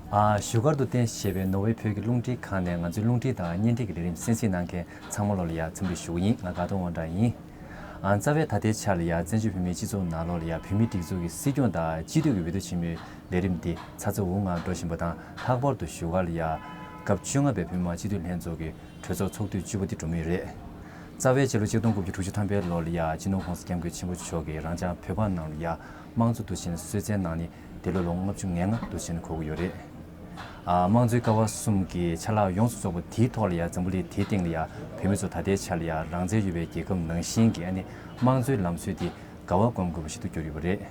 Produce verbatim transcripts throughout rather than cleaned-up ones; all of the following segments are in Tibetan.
ཨ། བཞུགས་སྒར་དུ་རྟེན་གཞི་བྱས་པའི་ནོར་ཝེ་བོད་ཀྱི་རླུང་འཕྲིན་ཁང་ནས་ང་ཚོའི་རླུང་འཕྲིན་དང་བརྙན་འཕྲིན་གྱི་ལས་རིམ་གསན་གཟིགས་གནང་མཁན་ཚང་མ་ལོ་ལ་ཡ་འཚམས་འདྲི་ཞུ་གི་ཡིན། ང་དགའ་གདོང་དབང་གྲགས་ཡིན། ཨ། རྩ་བའི་ད་ལྟའི་ཆ་ལ་ཡ་བཙན་བྱོལ་བོད་མིའི་སྤྱི་ཚོགས་ནང་ལོགས་ལ་ཡ་བོད་མིའི་སྒྲིག་འཛུགས་ཀྱི་སྲིད་སྐྱོང་དང་སྤྱི་འཐུས་ཀྱི་འོས་བསྡུ་ཆེན་མོའི་ལས་རིམ་འདི་ཚ་ཚ་འུར་འུར་ངང་འགྲོ་བཞིན་པ་དང་། ལྷག་པར་དུ་བཞུགས་སྒར་ལ་ཡ་སྐབས་བཅོ་ལྔ་པའི་བོད་མི་མང་སྤྱི་འཐུས་ལྷན་ཚོགས་ཀྱི་གྲོས་ཚོགས་ཚོགས་དུས་བཅུ་པ་འདི་འགྲོ་མུས་རེད། རྩ་བའི་སྤྱི་ལོ་ཆིག་སྟོང་དགུ་བརྒྱ་དྲུག་ཅུ་ཐམ་པའི་ལོ་ལ་ཡ་སྤྱི་ནོར་༸གོང་ས་༸སྐྱབས་མགོན་ཆེན་པོ་མཆོག་གིས་རང་ཅག་བོད་པ་ནང་ལ་ཡ་དམངས་གཙོ་དུས་ཆེན་གསོལ་སྩལ་གནང་ནས་འདི་ལོ་ལོ་ངོ་ལྔ་བཅུ་ང་ལྔ་དུས་ཆེན་འཁོར་གྱི་ཡོད་རེད། ཨ། དམངས་གཙོའི་ཀ་བ་གསུམ་གྱི་ཆ་ལག་ཡོངས་སུ་རྫོགས་པ་དེའི་ཐོག་ལ་ཡ་འཛམ་བུ་གླིང་དེའི་སྟེང་ལ་ཡ་བོད་མི་ཚོ་ད་ལྟའི་ཆ་ལ་ཡ་རང་བཙན་ཡོད་པའི་རྒྱལ་ཁབ་ནང་བཞིན་གྱི་ཨ་ནི་དམངས་གཙོའི་ལམ་སྲོལ་དེ་ག་བ་སྒོམ་དགོས་པ་ཞིག་ཏུ་གྱུར་ཡོད་པ་རེད།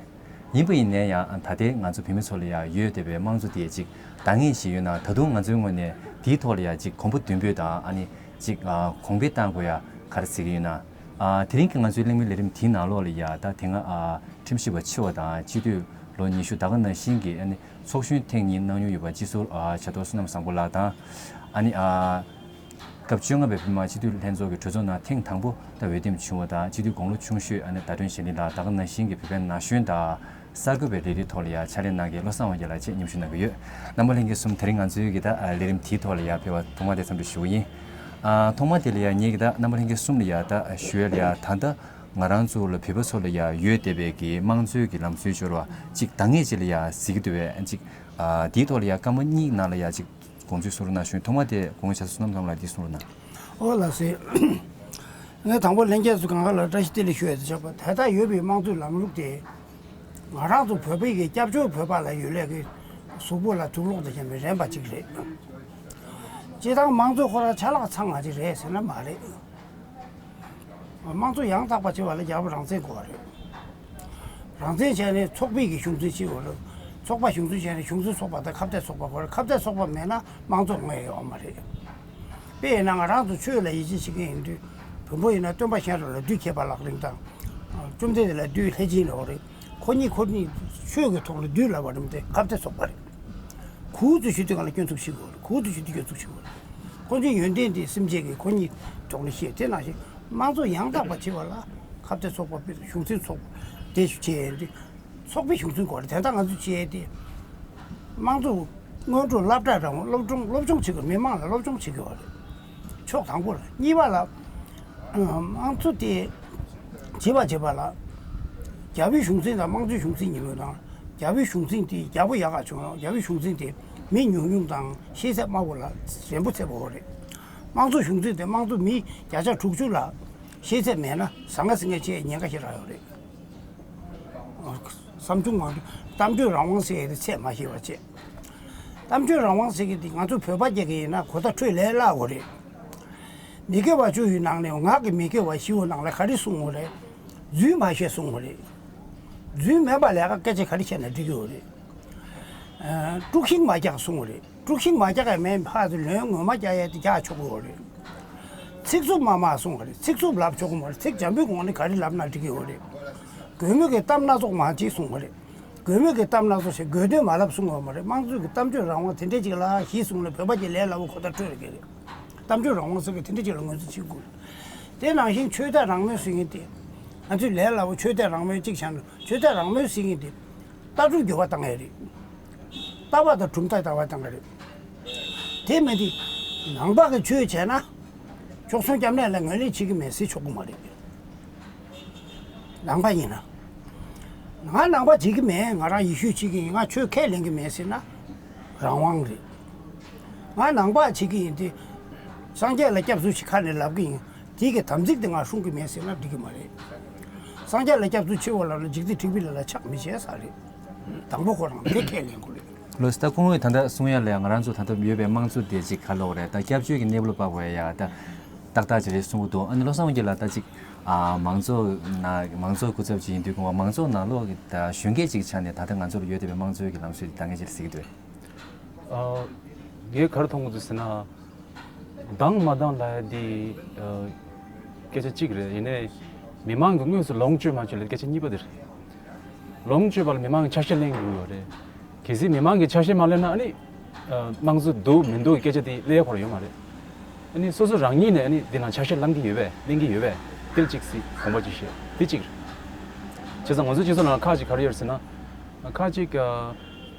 ཡིན་པ་ཡིན་ནའི་ཡང་ད་ལྟའི་ང་ཚོ་བོད་མི་ཚོ་ལ་ཡང་ཡོད་བསྡད་པའི་དམངས་གཙོ་དེ་ཅིག་འདང་ངེས་ཤིག་ཡོད་ན། ད་དུང་ང་ཚོའི་ངོས་ནས་དེའི་ཐོག་ལ་ཡང་ཅིག་གོམ་པ་མདུན་སྤོས་དང་། ཨ་ནི་ཅིག་ཨ་གོང་འཕེལ་བཏང་དགོས་ཡ་ག་རེ་ཟེར་གྱི་ཡོད་ན། ཨ་དེ་རིང་གི་ང་ཚོའི་གླེང་མོལ་ལས་རིམ་དེའི་ནང་ལོགས་ལ་ཡ་ད་དེ་སྔ་ཨ་ཁྲིམས་ཞིབ་པ་ཆེ་བ་དང་སྤྱི་འཐུས་ལོ་ཉི་ཤུ་ད་ག་ནང་བཞིན་གྱི་ཨ་ནི་ཚོགས་གཞོན་ཐེངས་གཉིས་གནང་མྱོང་ཡོད་པ་སྤྱི་ཟུར་ཨ་བྱ་རྡོར་བསོད་ནམས་བཟང་པོ་ལགས་དང་། ཨ་ནི་ཨ། སྐབས་བཅོ་ལྔ་པའི་བོད་མི་མང་སྤྱི་འཐུས་ལྷན་ཚོགས་ཀྱི་གྲོས་ཚོགས་ནང་ཐེངས་དང་པོ་ད་འོས་འདེམས་བྱུང་བ་དང་། སྤྱི་འཐུས་དགུང་ལོ་ཆུང་ཤོས་ཨ་ནི་ཟླ་སྒྲོན་གཞན་གླིང་ལགས། ད་ག་ནང་བཞིན་གྱི་བོད་པའི་ན་གཞོན་དང་གསར་འགོད་པའི་ལས་རིགས་ཐོག་ལ་ཡང་ཕྱག་ལས་གནང་མཁན་བློ་བཟང་དབང་རྒྱལ་ལགས་བཅས་མཉམ་ཞུགས་གནང་གི་ཡོད། རྣམ་པ་ལྷན་རྒྱས་གསུམ། དེ་རིང་ང་ཚོའི་གི་ད་ལས་རིམ་དེའི་ཐོག་ལ་ཡང་ཕེབས་པར་ཐོག་མ་དེ་འཚམས་འདྲི་ཞུ་གི་ཡིན། ཨ་ཐོག་མ་དེ་ལ་ཡང་ངེད་ཀྱི་ད་རྣམ་པ་ལྷན་རྒྱས་གསུམ་ལ་ཡང་ད་ཞུ་ཡ་ལ་ཡང་། ད་ལྟ་ང་རང་ཚོ་ལ་བོད་པ་ཚོ་ལ་ཡང་ཡོད་བསྡད་པའི་གི་དམངས་གཙོའི་གི་ལམ་སྲོལ་འབྱོར་བ་ཅིག་འདང་ངེས་ཅིག་ལ་ཡང་གཟིགས་ཀྱི་འདུག་པས། ཅིག་ཨ་དེའི་ཐོག་ལ་ཡང་སྐར་མ་གཉིས་ནང་ལ་ཡང་ཅིག་དགོངས་ཚུལ་གསུང་རོགས་གནང་ཞུ། ཐོག་མ་དེ་དགོངས་བཞེས་བསོད་ནམས་ལགས་འདི་གསུང་རོགས་གནང་། ཨོ་ལགས་སེ། ངས་དང་པོ་ལྷན་རྒྱས་ཚོ་གང་ག་ལ་བཀྲ་ཤིས་བདེ་ལེགས་ཞུ་ཡ་དེ་ཆགས་པ། ད་ལྟ་ཡོད་པའི་དམངས་གཙོའི་ལམ་ལུགས་དེ་ང་རང་ཚོ་བོད་པའི་གི་སྐྱབས་བཅོལ་བོད་པ་ལ་ཡོད་ལས་ཀྱི་གཟུགས་པོ་ལ་དུག་སློག་དང་མཉམ་པའི་རན་པ་ཅིག་རེད། སྤྱིར་བཏང་དམངས་གཙོ་ཁོ་རང་ཆ་ལག་ཚང་བ་ཅིག་རེད་ཟེར་ན་མ་རེད། དམངས་གཙོ་ཡང་དག་པ་བྱེད་པ་ལ་རྒྱལ་པོ་རང་བཙན་དགོས་པ་རེད། རང་བཙན་བྱས་ནས་ཚོགས་པའི་གི་གཞུང་འཛིན་བྱེད་དགོས་རེད། ཚོགས་པ་གཞུང་འཛིན་བྱས་ནས་གཞུང་འཛིན་ཚོགས་པ་དང་ཁ་གཏད་ཚོགས་པ་དགོས་རེད། ཁ་གཏད་ཚོགས་པ་མེད་ན་དམངས་གཙོ་ངོས་ཡོང་བ་མ་རེད། དཔེ་ཡིན་ན་ང་རང་ཚོ་ཆོས་ལ་ཡིད་ཆེས་བྱེད་མཁན་ཡིན་དུས། བོན་པོ་ཡིན་ན་སྟོན་པ་གཤེན་རབ་ལ་འདུད་མཁས་པ་ལག་ལེན་དང་། བཅོམ་ལྡན་འདས་ལ་འདུད་ལྷས་བྱིན་ལབ་པ་རེད། ཁོ་གཉིས་ཁོ་གཉིས་ཆོས་ཀྱི་ཐོག་ལ་འདུད་ལབ་པ་རེད་དེ། ཁ་གཏད་ཚོགས་པ་རེད། ཁོ་ཚོ་ཞུ་དུས་གང་ལ་སྐྱོན་འཛུགས་བྱེད་དགོས་རེད། ཁོ་ཚོ་ཞུ་དུས་སྐྱོན་འཛུགས་བྱེད་དགོས་རེད། ཁོ་ཚོའི་ཡོན་ཏན་དེ་སེམས་ཅན་གྱི་ཁོ་གཉིས་ཐོག་ནས་བཤད། དེ་ནང་བཞིན་དམངས་གཙོ་ཡང་དག་པ་བྱེད་པ་ལ་ཁ་གཏད་ཚོགས་པ་དཔེ་གཞུང་འཛིན་ཚོགས་པ་དེ་ཞུ་བྱས་ཡོད་དུས། ཚོགས་པའི་གཞུང་འཛིན་སྐོར་རེད། དེ་ལྟར་ང་ཚོས་བྱས་ཏེ། དམངས་གཙོ་སྔོན་འགྲོ་སློབ་གྲྭ་རང་སློབ་སྦྱོང་སློབ་སྦྱོང་བྱེད་དགོས། མི་མང་ལ་སློབ་སྦྱོང་བྱེད་དགོས་པ་རེད། ཕྱོགས་དང་པོ་ལ། གཉིས་པ་ལ། དམངས་གཙོ་དེ་བྱེད་པ་བྱེད་པ་ལ། རྒྱལ་པོའི་གཞུང་འཛིན་དང་དམངས་གཙོའི་གཞུང་འཛིན་གཉིས་པོ་དང་། རྒྱལ་པོའི་གཞུང་འཛིན་དེ་རྒྱལ་པོ་ཡག་ག་བྱུང་ཡང་། རྒྱལ་པོའི་གཞུང་འཛིན་དེ་མི་ཉུང་ཉུང་དང་ཤེས་ཚད་དམའ་བོ་ལ་རན་པོ་ཆེ་བོ་རེད། དམངས་གཙོ་གཞུང་འཛིན་དེ་དམངས་གཙོ་མི་བརྒྱ་ཆ་དྲུག་ཅུ་ལ་ཤེས་ཚད་མེད་ན་ཟང་ངེ་ཟིང་ངེ་བྱེད་ཉེན་ཁ་ཞིག་རག་ཡོད་རེད། བསམ་བྱུང་མང་། གཏམ་བརྗོད་རང་དབང་ཟེར་ཡ་དེ་ཚད་མ་ཤེས་པ་བྱས། གཏམ་བརྗོད་རང་དབང་ཟེར་གྱི་དེ་ང་ཚོ་བོད་པ་སྐད་ཀྱི་ཡིན་ན་གོ་བརྡ་འཕྲོད་ལས་སླ་བོ་རེད། མི་དགེ་བ་བཅུ་ཡི་ནང་ནས་ངག་གི་མི་དགེ་བ་བཞི་བོ་ནང་ལ་ག་རེ་གསུངས་པ་རེད། རྫུན་མ་བཤད་གསུངས་པ་རེད། རྫུན་མེད་པ་ལས་ཀ་སྐད་ཆ་ག་རེ་བཤད་ན་འགྲིག་གི་ཡོད་རེད། ཨ། དཀྲུག་ཤིང་མ་རྒྱག་གསུངས་པ་རེད། དཀྲུག་ཤིང་མ་རྒྱག་ཡ་མེད། ཕར་ཚུར་ལན་ངོ་མ་རྒྱག་ཡ་དེ་རྒྱག་ཆོག་གི་ཡོད་རེད། ཚིག་རྩུབ་མ་སྨྲ་གསུངས་པ་རེད། ཚིག་རྩུབ་ལབ་ཆོག་གི་མ་རེད། ཚིག་འཇམ་པོའི་ངང་ནས་ག་རེ་ལབ་ན་འགྲིག་གི་ཡོད་རེད། དགོས་མེད་ཀྱི་གཏམ་སྣ་ཚོགས་མ་བྱེད་གསུངས་པ་རེད། དགོས་མེད་ཀྱི་གཏམ་སྣ་ཚོགས་བྱས། དགོས་དོན་མ་ལབ་གསུངས་པ་མ་རེད། དམངས་གཙོའི་གི་གཏམ་བརྗོད་རང་དབང་དེ་འདྲས་ཅིག་ལ་གཞི་བཟུང་ནས་བོད་པ་གྱི་ལས་སླ་བོ་གོ་བརྡ་འཕྲོད་ཡོད་ཀྱི་རེད། གཏམ་བརྗོད་རང་དབང་ཟེར་གྱི་དེ་འདྲས་ཅིག་ལ་ངོས་འཛིན་བྱེད་དགོས། དེ་ནང་བཞིན་ཆོས་དད་རང་མོས་ཟེར་མཁན་དེ། ང་ཚོས་ལས་སླ་བོ་ཆོས་དད་རང་མོས་གཅིག་བྱས་ན། ཆོས་དད་རང་མོས་ཟེར་མཁན་དེ། ལྟ་གྲུབ་འགྱུར་བ་བཏང་ཡས་རེད། ལྟ་བ་དང་གྲུབ་མཐའ་འགྱུར་བ་བཏང་ཡས་རེད། དེ་མིན་དེ། ནང་པ་གི་ཆོས་བྱས་ན། ཆོལ་གསུམ་སྐྱབས་གནས་ལ་ངོས་ལེན་བྱེད་ཀྱི་མེད་ཟེར་ཆོག་གི་མ་རེད། ནང་པ་ཡིན་ན། ང་ནང་པ་བྱེད་ཀྱི་མེད། ང་རང་ཡེ་ཤུ་བྱེད་ཀྱི་ཡིན། ང་ཆོས་ཁས་ལེན་གྱི་མེད་ཟེར་ན། རང་དབང་རེད། ང་ནང་པ་བྱེད་ཀྱི་ཡིན་ཏེ། སངས་རྒྱས་ལ་སྐྱབས་སུ་མཆི་ཁ་ནས་ལབ་ཀྱི་ཡིན། དེ་གི་དམ་ཚིག་དེ་ང་སྲུང་གི་མེད་ཟེར་ན་འགྲིག་གི་མ་རེད། སངས་རྒྱས་ལ་སྐྱབས་སུ་མཆིའོ་ལབ་ན་འཇིག་རྟེན་འཁྲིག་པའི་ལས་ལ་ཕྱག་མི་བྱེད་ས་རེད། དང་པོ་ཁོ་རང་དེ་ཁས་ལེན་དགོས་རེད། ལོ་སི་ད་སྐུ་ངོས་ད་ལྟ་གསུང་ཡ་ལ་ཡ། ང་རང་ཚོ་ད་ལྟ་ཡོད་པའི་དམངས་གཙོ་དེ་ཅིག་ག་ལབ་དགོས་རེད། ད་སྐྱབས་བཅོལ་གྱི་གནས་བབ་ལ་དཔག་པ་ཡ་ད་ཏག་ཏག་ཅིག་རེད་གསུང་གི་འདུག་ཨ་ནི་བློ་བཟང་དབང་རྒྱལ་ལགས་ད་ཅིག་ཨ། མང་ཚོགས་ནང་མང་གཙོ་སྐུ་ཚབ་ཅིག་ཡིན་དུས་སྐུ་ངོ་མང་ཚོགས་ནང་ལོགས་ཀྱི་ད་གཞོན་སྐྱེས་ཅིག་ཆགས་ནས་ད་ལྟ་ང་ཚོ་ལ་ཡོད་བསྡད་པའི་དམངས་གཙོའི་གི་ལམ་སྲོལ་དེ་ད་ངས་ཅིག་གཟིགས་ཀྱི་འདུག་ཨ། ངས་ག་རེ་མཐོང་གི་འདུག་ཟེར་ན། འདང་མ་འདང་ལབ་ཡ་འདི། ཨ། སྐད་ཆ་གཅིག་རེད། ཡིན་ནའི། མི་མང་གིས་དངོས་སུ་ལོངས་སྤྱོད་མ་སྤྱོད་ལབ་སྐད་ཆ་གཉིས་པ་དེ་རེད། ལོངས་སྤྱོད་པ་ལ་མི་མང་གིས་ཆ་ཤས་ལེན་དགོས་ཡོད་རེད། གལ་སྲིད་མི་མང་གིས་ཆ་ཤས་མ་ལེན་ན་ཨ་ནི། ཨ། དམངས་གཙོ་འདུག་མི་འདུག་གི་སྐད་ཆ་དེ་སླེབས་ཡ་ཁོ་རང་ཡོད་མ་རེད། ཨ་ནི་སོ་སོ་རང་ཉིད་ནས་ཨ་ནི་འདི་ནང་ཆ་ཤས་བླང་གི་ཡོད་པས་ལེན་གི་ཡོད་པས་དེ་ལ་གཅིག་གཟིགས། དགོངས་པ་གཅིག་བཞེས། དེ་གཅིག་རེད། བྱས་ཙང་ང་ཚོ་སྤྱི་ཚོགས་ནང་ཁག་ཅིག་ག་རེ་ཡོད་རེད་ཟེར་ན། ཁག་ཅིག་ཨ།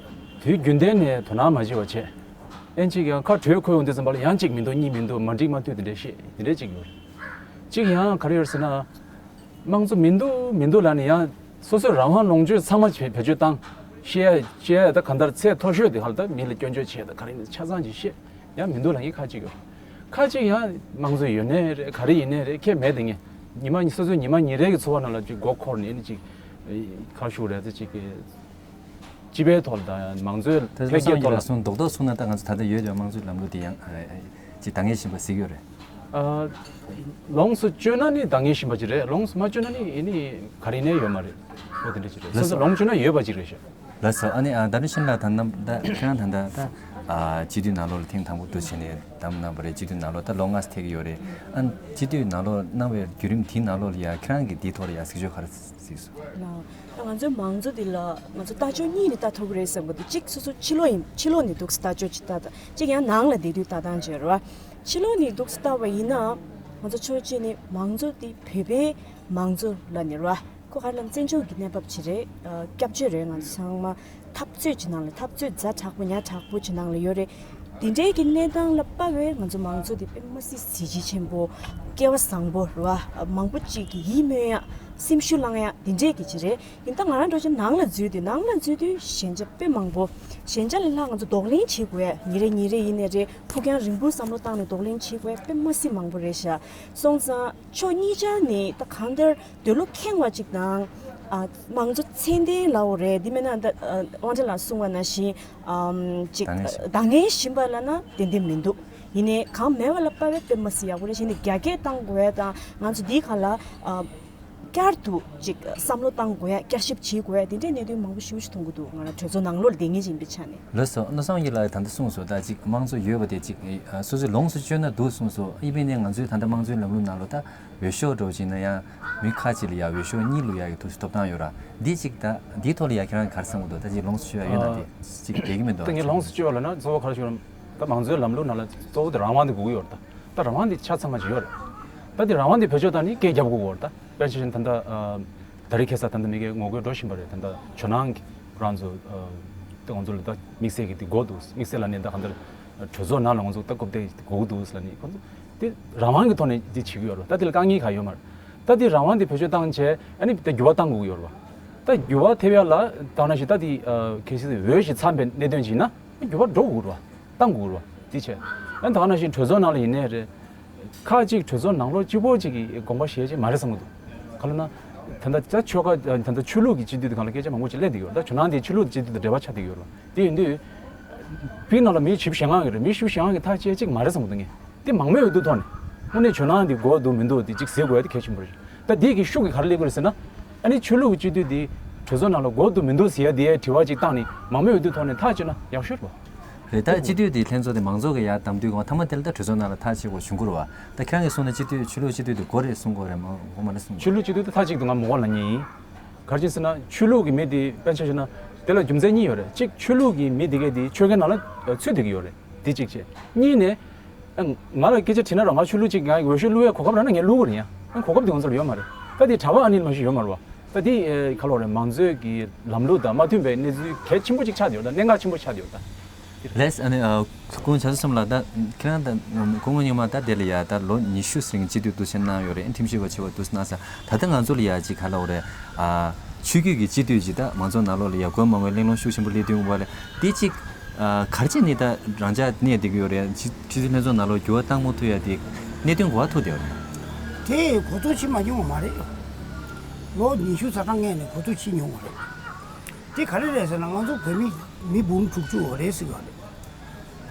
དུས་རྒྱུན་ལྡན་ནས་དོ་སྣང་མ་བྱེད་པ་བྱས། ཨེན་གཅིག་ཡང་ཁ་གྲོས་འཁོད་ཡོང་དུས་ཙམ་པ་ལ་ཡང་གཅིག་མི་འདུག་གཉིས་མི་འདུག་མ་འགྲིག་མ་འཐུས་དེ་འདྲས་བཤད་དེ་འདྲས་གཅིག་ཡོད་རེད། གཅིག་ཡང་ག་རེ་ཡོད་ཟེར་ན། དམངས་གཙོ་མི་འདུག་མི་འདུག་ལབ་ནས་ཡང་སོ་སོའི་རང་དབང་ལོངས་སྤྱོད་ཚང་མ་བེད་བེད་སྤྱོད་བཏང་། བཤད་ཡ་བཤད་ཡ་ད་གང་ལྟར་ཚད་མཐོ་ཤོས་དེ་ཧ་ལ་ད་མི་ལ་སྐྱོན་བརྗོད་བྱས་ད་ག་རེ་ཡིན་ཆ་ཚང་ཅིག་བཤད། ཡང་མི་འདུག་ལབ་མཁན་ཁ་ཅིག་ཡོད། ཁ་ཅིག་ཡང་དམངས་གཙོ་ཡོད་ནའི་རེད་ག་རེ་ཡིན་ནའི་རེད་ཁྱད་མེད་དེ་ངས་ཉི་མ་སོ་སོའི་ཉི་མ་ཉིན་རེ་གི་འཚོ་བ་ནང་ལ་ཅིག་མགོ་འཁོར་ནས་ནི་ཅིག་ཁ་ཤུགས་རེད་ཚེ་ཅིག་གི་སྤྱི་པའི་ཐོག་དང་མང་གཙོའི་དེ་འཕེལ་རྒྱས་ཐོག་ལ་སོང་རྡོག་རྡོག་གསུངས་ན་ད་ང་ཚོ་ད་ལྟ་ཡོད་ཀྱང་དམངས་གཙོའི་ལམ་ལུགས་དེ་ཡང་ཅིག་འདང་ངེས་བཞིན་པ་གཟིགས་ཡོད་རེད། ཨ། ལོངས་སུ་སྤྱོད་ན་ནི་འདང་ངེས་བཞིན་པ་ཅིག་རེད། ལོངས་སུ་མ་སྤྱོད་ན་ནི་ཨེ་ནི་ག་རེ་ནས་ཡོད་མ་རེད། ཨོ་དེ་འདྲ་ཅིག་རེད། ལགས་སོ། སོ་སོ་ལོངས་སྤྱོད་ན་ཡོད་པ་ཅིག་རེད་ཤག་ལགས་སོ། ཨ་ནི་ཨ་ད་ནི་ཤིན་ལགས་ད་ནམ་ད་ཁྱེད་རང་ད་ད་ད་ཨ་སྤྱི་འཐུས་ནང་ལོགས་ལ་ཐེངས་དང་པོ་དུ་བྱས་ནས་བདམས་གནང་བ་རེད། སྤྱི་འཐུས་ནང་ལོགས་ད་ལོ་ལྔ་ཙམ་ཐེབས་ཀྱི་ཡོད་རེད། ཨ་སྤྱི་འཐུས་ནང་ལོགས་གནང་བའི་བརྒྱུད་རིམ་དེའི་ནང་ལོགས་ལ་ཡ་ཁྱེད་རང་གིས་དེའི་ཐོག་ལ་ཡ་གཟིགས་ཕྱོགས་ག་རེ་གཟིགས་སོང་། ལགས། ང་ཚོའི་མང་གཙོ་འདི་ལ་ང་ཚོ་ལྟ་ཕྱོགས་གཉིས་ནས་ལྟ་ཐུབ་ཀྱི་རེད་བསམ་གྱི་འདུག་གཅིག་སོ་སོ་ཕྱི་ལོགས་ཡིན་ཕྱི་ལོགས་ནས་འདུག་ལྟ་ཕྱོགས་གཅིག་ལྟ་ད་གཅིག་ཡང་ནང་ལ་བསྡད་དུས་ལྟ་སྟངས་བྱས་རེད་བ། ཕྱི་ལོགས་ནས་འདུག་ལྟ་བ་ཡིན་ན་ང་ཚོ་ཕྱོགས་གཅིག་ནས་མང་གཙོ་འདི་བོད་པའི་མང་གཙོ་ལ་ནི་རེད་བ། ཁོ་ག་རེ་ལབ་ན་བཙན་བྱོལ་གྱི་གནས་བབ་ཅིག་རེད། སྐྱབས་བཅོལ་རེད། ང་ཚོ་ཚང་མ་འཐབ་རྩོད་ཅིག་ནང་ལ་འཐབ་རྩོད་ཛ་དྲག་པོ་ཉག་དྲག་པོ་ཅིག་ནང་ལ་ཡོད་རེད། དེ་འདྲའི་གི་གནས་སྟངས་ལ་དཔག་པའི་ང་ཚོ་མང་གཙོ་དེ་དཔེ་མ་སྲིད་གཟི་བརྗིད་ཆེན་པོ། སྐལ་བ་བཟང་པོ་རེད་བ། མང་པོ་ཅིག་གི་ཡིད་སྨོན་ཡ། སེམས་ཤུགས་བསླང་ཡ་དེ་འདྲས་ཀྱི་ཅིག་རེད། ཡིན་ད་ང་རང་འགྲོ་ཆ་ནང་ལ་འཛུལ་དུས་ནང་ལ་འཛུལ་དུས་ཞན་ཆ་དཔེ་མང་པོ། ཞན་ཆ་ལས་ལྷག་ང་ཚོ་གདོང་ལེན་བྱེད་དགོས་ཡ་ཉིན་རེ་ཉིན་རེ་ཡིན་ནའི་རེད། ཕུགས་རྒྱང་རིང་པོའི་བསམ་བློ་བཏང་ནས་གདོང་ལེན་བྱེད་དགོས་ཡ་དཔེ་མ་སྲིད་མང་པོ་རེད་ཤག་སོང་ཙང་ཕྱོགས་གཉིས་ཆ་ནས་ད་གང་ལྟར་འདོད་བློ་ཁེངས་པ་ཅིག་དང་། ཨ། དམངས་གཙོ་ཚད་ལྡན་ལབ་དགོས་རེད། འདི་མིན་ན་ད་ཨ་དབང་ཆ་ལགས་གསུངས་པ་ནང་བཞིན། ཨམ། ཅིག་ད་ངས་ཤེས། ད་ངས་ཤེས་པ་ལབ་ན་ཏན་ཏན་མི་འདུག་ཡིན་ནའི་གང་མེད་པ་ལ་དཔག་པའི་དཔེ་མ་སྲིད་ཡག་པོ་རེད། གཞི་ནས་རྒྱ་སྐྱེད་བཏང་དགོས་ཡ་དང་ང་ཚོ་འདིའི་སྒང་ལ་ཨ། བསྐྱར་དུ་ཅིག་བསམ་བློ་བཏང་དགོས་ཡ། བསྐྱར་ཞིབ་བྱེད་དགོས་ཡ། དེ་འདྲའི་གནད་དོན་མང་པོ་ཞེ་པོ་ཞིག་མཐོང་གི་འདུག་ང་རང་གྲོས་ཚོགས་ནང་ལོགས་ལ་བསྡད་མཁན་ཅིག་ཡིན་པའི་ཆ་ནས། ལགས་སོ། མནོ་བསམ་གྱི་ལགས་ད་ལྟ་གསུངས་སོང་། ད་ཅིག་དམངས་གཙོ་ཡོད་པ་དེ་ཅིག་ཨ། སོ་སོའི་ལོངས་སུ་སྤྱོད་ན་འདུག་གསུངས་སོང་། ཨི་བན་ནས་ང་ཚོའི་ད་ལྟ་དམངས་གཙོའི་ལམ་ལུགས་ནང་ལོགས་ད་འོས་ཤོག་འདྲ་བོ་ཅིག་ན་ཡང་མི་ཁ་ཅིག་ལ་ཡ་འོས་ཤོག་གཉིས་བླུག་ཡ་གི་ཐུགས་སུ་ཐོབ་ཐང་ཡོད་ར། འདི་ཅིག་ད་འདིའི་ཐོག་ལ་ཡ་ཁྱེད་རང་གིས་ག་རེ་བསམ་གྱི་འདུག་ད་ཅིག་ལོངས་སུ་སྤྱོད་ཡ་ཡོད་ན་དེ་ཅིག་བསྡད་ཀྱི་མི་འདུག་ད་ངས་ལོངས་སུ་སྤྱོད་པ་ལབ་ན་གཙོ་བོ་ག་རེ་ཞུ་ན། ད་དམངས་གཙོའི་ལམ་ལུགས་ནང་ལ་གཙོ་བོ་དེ་རང་དབང་དེ་དགོས་ཀྱི་ཡོད་རེད། ད་ད་རང་དབང་དེ་ཆ་ཚང་མ་ཅིག་ཡོད་རེད། ད་དེ་རང་དབང་དེ་བེད་སྤྱོད་བཏང་ནས་སྐད་རྒྱབ་དགོས་ཀྱི་ཡོད་རེད། ད་དཔེར་ན་ཆ་བཞག་ན་ད་ལྟ་ཨ། ད་རེས་ཁ་སང་ད་ལྟ་མི་སྒེར་ངོ་རྒོལ་འགྲོ་བཞིན་པ་རེད། ད་ལྟ་ཇོ་ནང་གི་ཁོ་རང་ཚོ་ཨ། ད་ང་ཚོ་ལ་ད་དམིགས་བསལ་གྱི་དེ་དགོས་འདུག་དམིགས་བསལ་ལབ་ནས་ད་གང་ལྟར་གྲོས་ཚོགས་ནང་ལ་ང་ཚོ་ད་རྐུབ་སྟེགས་དེ་དགོས་ཀྱི་འདུག་ལབ་ནས་ཁོ་ཚོ་དེ་རང་དབང་གི་ཐོག་ནས་དེ་བྱེད་ཀྱི་ཡོད་རེད། ད་དེ་ལ་དཀའ་ངལ་གང་ཡོད་མ་རེད། ད་དེ་རང་དབང་དེ་བེད་སྤྱོད་བཏང་བྱས་ཨ་ནི་ད་འགྱུར་བ་བཏང་དགོས་ཀྱི་ཡོད་རེད་བ། ད་འགྱུར་བ་ཐེབས་ཡ་ལ་ད་ནང་བཞིན་ད་དེ་ཨ། གལ་སྲིད་འོས་ཤིག་འཚམས་པའི་གནད་དོན་ཅིག་ཡིན་ན་འགྱུར་བ་འགྲོ་དགོས་རེད་བ། བཏང་དགོས་རེད་བ། དེ་བྱས་ཨ་ནི་ད་ག་ནང་བཞིན་གྲོས་ཚོགས་ནང་ལ་ཡིན་ནའི་རེད། ཁག་ཅིག་གྲོས་ཚོགས་ནང་ལོགས་གཅིག་པོ་གཅིག་གི་དགོངས་པ་བཞེས་ཅིག་མ་རེད་བསམ་གྱི་འདུག་ག་ལ་ན། ད་ལྟ་ད་ཆོལ་ཁ་ད་ལྟ་ཆོས་ལུགས་ཀྱི་སྤྱི་འཐུས་དེ་གང་ལ་སྐད་ཆ་མང་པོ་ཅིག་སླེབས་བསྡད་ཡོད་རེད། ད་ཇོ་ནང་དེ་ཆོས་ལུགས་ཀྱི་སྤྱི་འཐུས་དང་འབྲེལ་བ་ཆགས་བསྡད་ཡོད་རེད། དེ་ཡིན་དུས་བོད་ནང་ལ་མི་བཞི་བཅུ་ཞེ་ལྔ་གི་རེད། མི་བཞི་བཅུ་ཞེ་ལྔ་གི་ཐག་བཅད་ཅིག་མ་རེད་བསམ་གྱི་འདུག་ངས་དེ་མང་མོས་འོས་བསྡུ་ཐོག་ནས་དངོས་གནས་ཇོ་ནང་དེ་དགོས་འདུག་མི་འདུག་དེ་ཅིག་ཟེར་དགོས་ཡ་དེ་གལ་ཆེན་པོ་རེད། ད་དེ་གི་ཤུགས་ཀྱིས་ག་རེ་སླེབས་ཀྱི་རེད་ཟེར་ན། ཨ་ནི་ཆོས་ལུགས་ཀྱི་སྤྱི་འཐུས་དེ་གྲོས་ཚོགས་ནང་ལ་དགོས་འདུག་མི་འདུག་ཟེར་ཡ་དེ་དྲི་བ་ཅིག་བཏང་ནས་མང་མོས་འོས་བསྡུ་ཐོག་ནས་ཐག་གཅོད་ན་ཡག་ཤོས་རེད་བ། རེད། ད་སྤྱི་འཐུས་དེ་ལྷན་ཚོགས་དེ་མང་ཚོགས་ཀྱི་ཡར་བདམས་དུས་གོང་མཐའ་མ་དེ་ལ་ད་གྲོས་ཚོགས་ནང་ལ་ཐག་གཅོད་དགོས་བྱུང་གི་རེད་བ། ད་ཁྱེད་རང་གིས་གསུངས་ན་སྤྱི་འཐུས་ཆོས་ལུགས་སྤྱི་འཐུས་དེ་དགོས་རེད་གསུང་གི་ཡོད་རེད་མ་གོ་མ་རེད་གསུང་གི་ཆོས་ལུགས་སྤྱི་འཐུས་དེ་མཐའ་གཅིག་ཏུ་ང་མི་དགོས་ལབ་མཁན་ཡིན། ག་རེ་བྱས་ཟེར་ན་ཆོས་ལུགས་ཀྱི་མི་དེ་དཔེར་ན་ཆ་བཞག་ན་དེ་ལ་རྒྱུ་མཚན་གཉིས་ཡོད་རེད། གཅིག་ཆོས་ལུགས་ཀྱི་མི་དེ་གས་དེ་ཆོལ་ཁའི་ནང་ལ་ཚུད་བསྡད་ཀྱི་ཡོད་རེད། དེ་གཅིག་བྱས། གཉིས་ནས། ཨ། ང་ལ་སྐད་ཆ་དྲིས་ན་ར་ང་ཆོས་ལུགས་གཅིག་ང་འོས་ཤོག་བླུག་ཡ་གོ་སྐབས་རག་ན་ངས་བླུག་གི་རེད་ཡ། ཨ། གོ་སྐབས་དེ་ང་ཚོ་ལ་ཡོད་མ་རེད། ད་དེ་གྲྭ་པ་ཨ་ནི་མ་ཞིག་ཡོད་མ་རེད་བ། ད་དེ་ཨེ་ག་ལོ་རེད། མང་གཙོའི་གི་ལམ་ལུགས་དང་མ་མཐུན་པའི་གནས་ཚུལ་གལ་ཆེན་པོ་ཅིག་ཆགས་བསྡད་ཡོད། ད་གནད་འགག་ཆེན་པོ་ཆགས་བསྡད་ཡོད་ད། ལགས། ཨ་ནི་ཨ་སྐུ་ངོ་བྱ་ཚོགས་གསུམ་ལགས། ད་ཁྱེད་རང་ད་སྐུ་ངོ་རྙིང་མ་ད་དེ་ལ་ཡ་ད་ལོ་ཉི་ཤུ་ཟིན་སྤྱི་འཐུས་འདུ་ཤེས་གནང་ཡོད་རེད། ཁྲིམས་ཞིབ་པ་ཆེ་བ་འདུ་ཤེས་གནང་ས་ད་ལྟ་ང་ཚོ་ལ་ཡ་ཅིག་ག་ལོ་རེད། ཨ་ཆོས་བརྒྱུད་ཀྱི་སྤྱི་འཐུས་ཅིག་ད་མང་ཚོགས་ནང་ལོགས་ལ་ཡ་དགོས་མ་དགོས་གླེང་སློང་ཤུགས་ཆེན་པོ་སླེབས་དུས་འོང་བ་ལས་དེ་ཅིག་ཨ་ག་རེ་བྱས་ནས་ད་རང་ཅག་གནས་བསྡད་ཀྱི་ཡོད་རེད། ཕྱི་ཕྱི་སྲིད་ལྷན་ཚོགས་ནང་ལོགས་འགྱུར་བ་བཏང་མ་ཐུབ་ཡ་དེ་གནད་དོན་ག་པར་ཐུག་བསྡད་ཡོད་རེད། དེ་གོ་རྟོགས་ཅིག་མ་བྱུང་བ་མ་རེད། ལོ་ཉི་ཤུ་རྩ་གྲངས་སྔོན་ནས་གོ་རྟོགས་ཅིག་མྱོང་བ་རེད། དེ་ག་རེ་རེད་ཟེར་ན་ང་ཚོ་བོད་མི་མི་འབུམ་དྲུག་ཅུ་རེད་ཟེར་བ་རེད།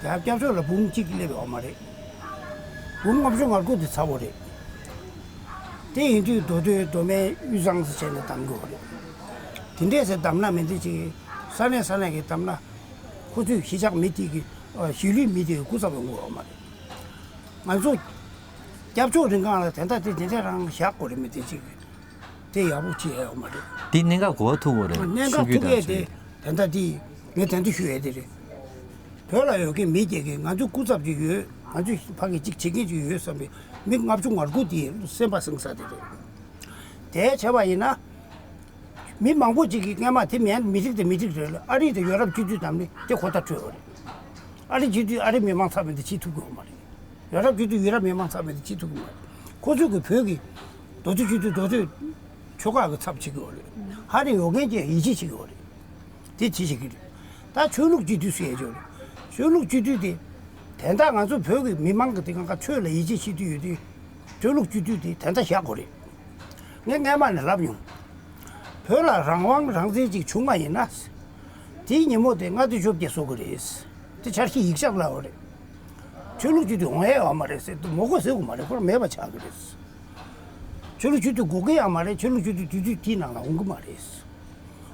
རྒྱ་སྐྱབས་ཕྱོགས་ལ་འབུམ་གཅིག་སླེབས་ཡོད་མ་རེད། འབུམ་ལྔ་བཅུ་ང་དགུ་དེ་ཚ་པོ་རེད། དེ་ཡིན་དུས་མདོ་སྟོད་མདོ་སྨད་དབུས་གཙང་ཟེར་བྱས་ནས་བདམས་དགོས་པ་རེད། དེ་འདྲས་ཟེར་བདམས་ན་མི་འདི་ཅིག་ས་གནས་ས་གནས་ཀྱི་བདམས་ན་ཁོ་ཚོས་གཞིས་ཆགས་མི་དེ་གི་གཞིས་ལུས་མི་དེ་གི་སྐུ་ཚབ་ཡོང་དགོས་པ་མ་རེད། ང་ཚོ་སྐྱབས་བཅོལ་རིང་གང་ལ་དེ་འདྲ་དེ་དེ་འདྲས་རང་བཞག་དགོས་རེད། མི་དེ་ཅིག་དེ་ཡག་པོ་བྱེད་ཡ་ཡོད་མ་རེད། དེ་གནད་འགག་གོ་བ་ཐུག་དགོས་རེད། གནད་འགག་ཆོས་བརྒྱུད་ཐུག་ཡས་དང་དེ་དེ་འདྲ་དེ་ངས་དེ་འདྲ་ཞུ་ཡས་དེ་རེད། བོད་ལ་ཡོད་མཁན་མི་སྒེར་གྱི་ང་ཚོའི་སྐུ་ཚབ་ཅིག་ཡོད། ང་ཚོའི་ཕ་གི་ཅིག་བྱེད་མཁན་ཅིག་ཡོད་བསམ་པའི་མི་ལྔ་བཅུ་ང་དགུ་དེ་སེམས་པ་ཟིང་ས་དེ་རེད། དེ་བྱས་པ་ཡིན་ན་ མི་མང་པོ་ཅིག་གིས་སྔན་མ་དེ་མིན་མི་རིགས་དེ་མི་རིགས་རེད་ལ། ཨ་རི་དང་ཡོ་རོབ་སྤྱི་འཐུས་དམ་ནི་དེ་ཁོ་ཐག་ཆོད་པ་རེད། ཨ་རི་སྤྱི་འཐུས་ཨ་རི་མི་མང་ཚང་མས་དེ་བྱེད་ཐུབ་ཀྱི་ཡོད་མ་རེད། ཡོ་རོབ་སྤྱི་འཐུས་ཡོ་རོབ་མི་མང་ཚང་མས་དེ་བྱེད་ཐུབ་ཀྱི་མ་རེད། ཁོ་ཚོས་ཀྱི་བོད་ཀྱི་མདོ་སྟོད་སྤྱི་འཐུས་མདོ་སྟོད་ཆོལ་ཁ་གི་ཚབ་བྱེད་ཀྱི་ཡོད་རེད། ཧ་ནི་ཡོད་མཁན་གྱི་ཡིད་ཆེས་བྱེད་ཀྱི་ཡོད་རེད། དེ་ཅི་ཞིག་གི་རེད། ད་ཆོས་ལུགས་སྤྱི་འཐུས་ཟེར་ཡ་ཅིག་ཡོད་རེད། ཆོས་ལུགས་སྤྱི་འཐུས་དེ་དན་རྟགས་ང་ཚོ་བོད་ཀྱི་མི་མང་གི་དེ་གང་ག་ཆོས་ལ་ཡིད་ཆེས་བྱེད་དུས་ཡོད་དུས་ཆོས་ལུགས་སྤྱི་འཐུས་དེ་དན་རྟགས་བཞག་དགོས་རེད། ངས་སྔན་མ་ནས་ལབ་མྱོང་། བོད་ལ་རང་དབང་རང་བཙན་ཅིག་བྱུང་བ་ཡིན་ན། དེའི་ཉིན་མོ་དེ་ལྔ་བདོ་བཅོ་བརྒྱད་བཟོ་དགོས་རེད། དེ་འཆར་གཞི་ཡིག་ཆ་ལ་ཡོད་རེད། ཆོས་ལུགས་སྤྱི་འཐུས་འོང་ཡ་ཡོད་མ་རེད་ཟེར་དུས་མོ་གོ་ཟེར་དགོས་མ་རེད། ཁོ་རང་མེད་པ་ཆགས་ཀྱི་རེད། ཆོས་ལུགས་སྤྱི་འཐུས་དགོས་ཀྱི་ཡང་མ་རེད། ཆོས་ལུགས་སྤྱི་འཐུས་དུས་ཚོད་དེའི་ནང་ལ་འོང་གི་མ་རེད།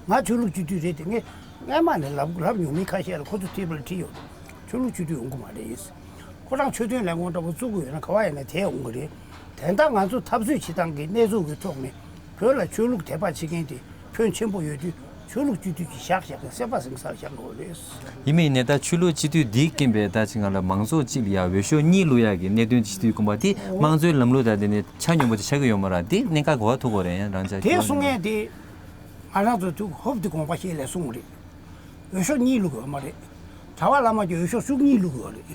ང་ཆོས་ལུགས་སྤྱི་འཐུས་རེད་དེ་ངས་སྔན་མ་ནས་ལབ་ལབ་མྱོང་། མི་ཁ་ཤས་ལ་ཁོ་ཚོ་ཐེ་བ་ལ་ཁྲིད་ཡོད། ཆོས་ལུགས་སྤྱི་འཐུས་འོང་གི་མ་རེད། ཁོ་རང་ཆོས་དོན་ལས་ཁུངས་འདྲ་པོ་བཙུགས་དགོས་ཡོད་ན་ག་བ་ཡིན་ན་དེ་འོང་གི་རེད། དེ་ལྟར་ང་ཚོ་འཐབ་རྩོད་བྱེད་སྟངས་ཀྱི་གནས་ཚུལ་གྱི་ཐོག་ནས་བོད་ལ་ཆོས་ལུགས་དད་པ་བྱེད་མཁན་དེ་ཕོན་ཆེན་པོ་ཡོད་དུས་ཆོས་ལུགས་སྤྱི་འཐུས་ཀྱི་ཞག་ཞག་གི་སེམས་པ་སེམས་སར་བཞག་དགོས་རེད། ཡིན་མིན་ནས་ད་ཆོས་ལུགས་སྤྱི་འཐུས་འདིའི་རྐྱེན་པས་ད་ཅི་ང་ལ་མང་ཚོགས་གཅིག་ལ་ཡ་འོས་ཤོག་གཉིས་བླུག་ཡག་གི་གནད་དོན་ཞིག་དུས་ཁོམ་པ་དེ་དམངས་གཙོའི་ལམ་ལུགས་དང་དེ་ནི་ཆ་སྙོམས་པོ་ཅིག་ཆགས་ཀྱི་ཡོད་མ་རེད། དེ་གནད་འགག་གོ་བ་ཐུག་གོ་རེད། ཡང་རང་ཅག་དེ་གསུང་མཁན་དེ་ང་རང་ཚོ་ཐུག་ཧོབ་དེ་དགོངས་པ་བཞེས་ལས་གསུང་རེད། འོས་ཤོག་གཉིས་བླུག་དགོས་མ་རེད། གྲྭ་པ་བླ་མ་གྱི་འོས་ཤོག་བཅུ་གཉིས་བླུག་དགོས་རེད།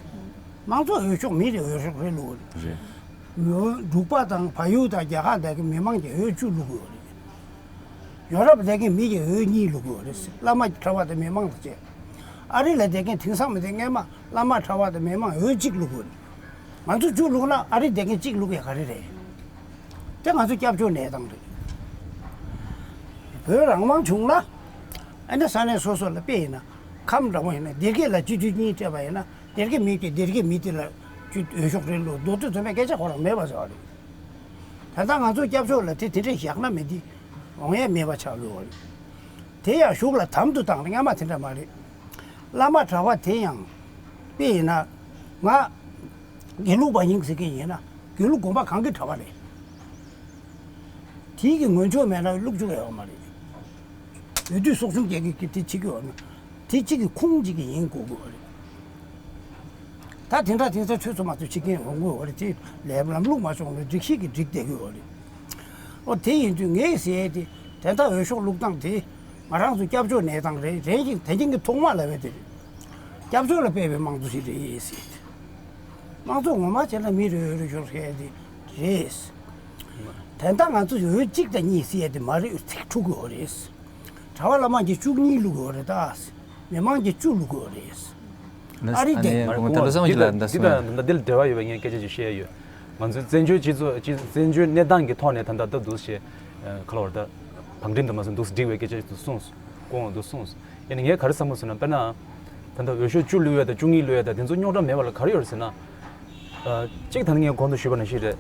མང་ཚོགས་འོས་ཤོག་མི་རེ་འོས་ཤོག་རེ་བླུག་དགོས་རེད། རེད། འབྲུག་པ་དང་བལ་ཡུལ་དང་རྒྱ་གར་དག་གི་མི་མང་གི་འོས་བཅུ་བླུག་དགོས་རེད། ཡོ་རོབ་བསྡད་མཁན་མི་གི་འོས་གཉིས་བླུག་དགོས་རེད། བླ་མ་གྲྭ་པ་དང་མི་མང་དང་བཅས། ཨ་རི་ལ་བསྡད་མཁན་དེང་སང་མི་དེ་སྔས་མ་བླ་མ་གྲྭ་པ་དང་མི་མང་འོས་གཅིག་བླུག་དགོས་རེད། ང་ཚོ་བཅུ་བླུག་ན་ཨ་རི་བསྡད་མཁན་གཅིག་བླུག་ཡ་ག་རེ་རེད། དེ་ང་ཚོ་སྐྱབས་བཅོལ་གནས་སྟངས་རེད། བོད་རང་དབང་བྱུང་ན། ཨ་ནི་ས་གནས་སོ་སོ་ལ་དཔེ་ཡིན་ན་ཁམས་འདྲ་པོ་ཡིན་ན་སྡེ་དགེ་ལ་སྤྱི་འཐུས་གཉིས་སྤྲད་པ་ཡིན་ན་སྡེ་དགེ་མི་གི་སྡེ་དགེ་མི་དེ་ལ་སྤྱི་འོས་ཤོག་རེ་བླུག་མདོ་སྟོད་ཚང་མས་སྐད་ཆ་ཁོ་རང་མེད་པ་ཟེར་བ་རེད། ད་ལྟ་ང་ཚོ་སྐྱབས་བཅོལ་ལ་དེ་དེ་འདྲས་བཞག་ན་མི་འདི་འོང་ཡ་མེད་པ་ཆགས་ཡོད་པ་རེད། དེ་ཡང་གཞུག་ལ་དམ་དུ་བཏང་ནས་སྔ་མ་དེ་འདྲ་མ་རེད། བླ་མ་གྲྭ་པ་དེ་ཡང་དཔེ་ཡིན་ན་ང་དགེ་ལུགས་པ་ཡིན་ཟེར་མཁན་ཡིན་ན་དགེ་ལུགས་དགོན་པ་གང་གི་གྲྭ་པ་རེད། དེའི་གི་ངོས་ཕྱོགས་མེད་ན་བླུག་བཅུག་ཡོད་མ་རེད། འོས་བསྡུ་ཚོགས་ཆུང་རྒྱལ་ཁབ་ཀྱི་དེ་བྱེད་ཀྱི་ཡོད་ན་དེ་གཅིག་གི་ཁུངས་གཅིག་གི་ཡིན་དགོས་དགོས་རེད། ད་དེ་འདྲ་དེང་སང་ཆོས་ཚོ་མ་ཚོས་བྱེད་མཁན་ཡོང་གི་ཡོད་རེད། དེ་ལས་ལམ་ལུགས་མ་བྱུང་ན་སྒྲིག་གཞི་གི་སྒྲིག་བསྡད་ཀྱི་ཡོད་རེད། ཨོ་དེ་ཡིན་དུས་ངས་ཟེར་ཡས་དེ་དེ་འདྲ་འོས་ཤོག་བླུག་སྟངས་དེ་ང་རང་ཚོ་སྐྱབས་བཅོལ་གནས་སྟངས་རེད། རེད་ཅིང་དེ་རིང་གི་ཐོག་མ་ལབ་ཡས་དེ་རེད། སྐྱབས་བཅོལ་ལ་དཔག་པའི་དམངས་གཙོ་ཞིག་རེད་ཟེར་ཡས་དེ། དམངས་གཙོ་ངོ་མ་བྱས་ན་མི་རེ་རེ་ཤོག་ཟེར་ཡས་དེ་རེད། དེ་འདྲ་ང་ཚོ་འོས་གཅིག་དང་གཉིས་ཟེར་ཡས་དེ་མ་རེད། ཚིག་འཁྲུག་གི་ཡོད་རེད། གྲྭ་པ་བླ་མ་གིས་བཅུ་གཉིས་བླུག་གི་ཡོད་རེད་ད། མི་མང་གིས་བཅུ་བླུག་གི་ཡོད་རེད། ཨ་རི་དེ། ཨ་ནི་གོང་ད་ལོ་སང་ཞིག་ལ་འདི་དང་འདི་དང་འདི་ལ་འབྲེལ་བ་ཡོད་པའི་ངས་སྐད་ཆ་ཅིག་བཤད་ཡོད། ང་ཚོའི་བཙན་བྱོལ་སྤྱི་ཚོགས་སྤྱི་བཙན་བྱོལ་གནས་སྟངས་ཀྱི་ཐོག་ནས་ད་ལྟ་ད་འདུག་ཞེས་ག་ལ་བར་ད་བང་སྒྲིག་འདུག་མ་སོང་འདུག་སྒྲིག་པའི་སྐད་ཆ་ཅིག་གསུངས་གོང་འདུག་གསུངས། ཡིན་ནའི་ངས་ག་རེ་བསམ་གྱི་ཟེར་ན་དཔེར་ན། ད་ལྟ་འོས་ཤོག་བཅུ་བླུག་ཡས་དང་བཅུ་གཉིས་བླུག་ཡས་དང་དེ་ཚོ་རྙོག་དྲ་མེད་པ་ལ་ག་རེ་ཡོད་རེད་ཟེར་ན། གཅིག་ད་ནི་ངས་གོང་དུ་ཞུས་པ་ནང་བཞིན་རེད།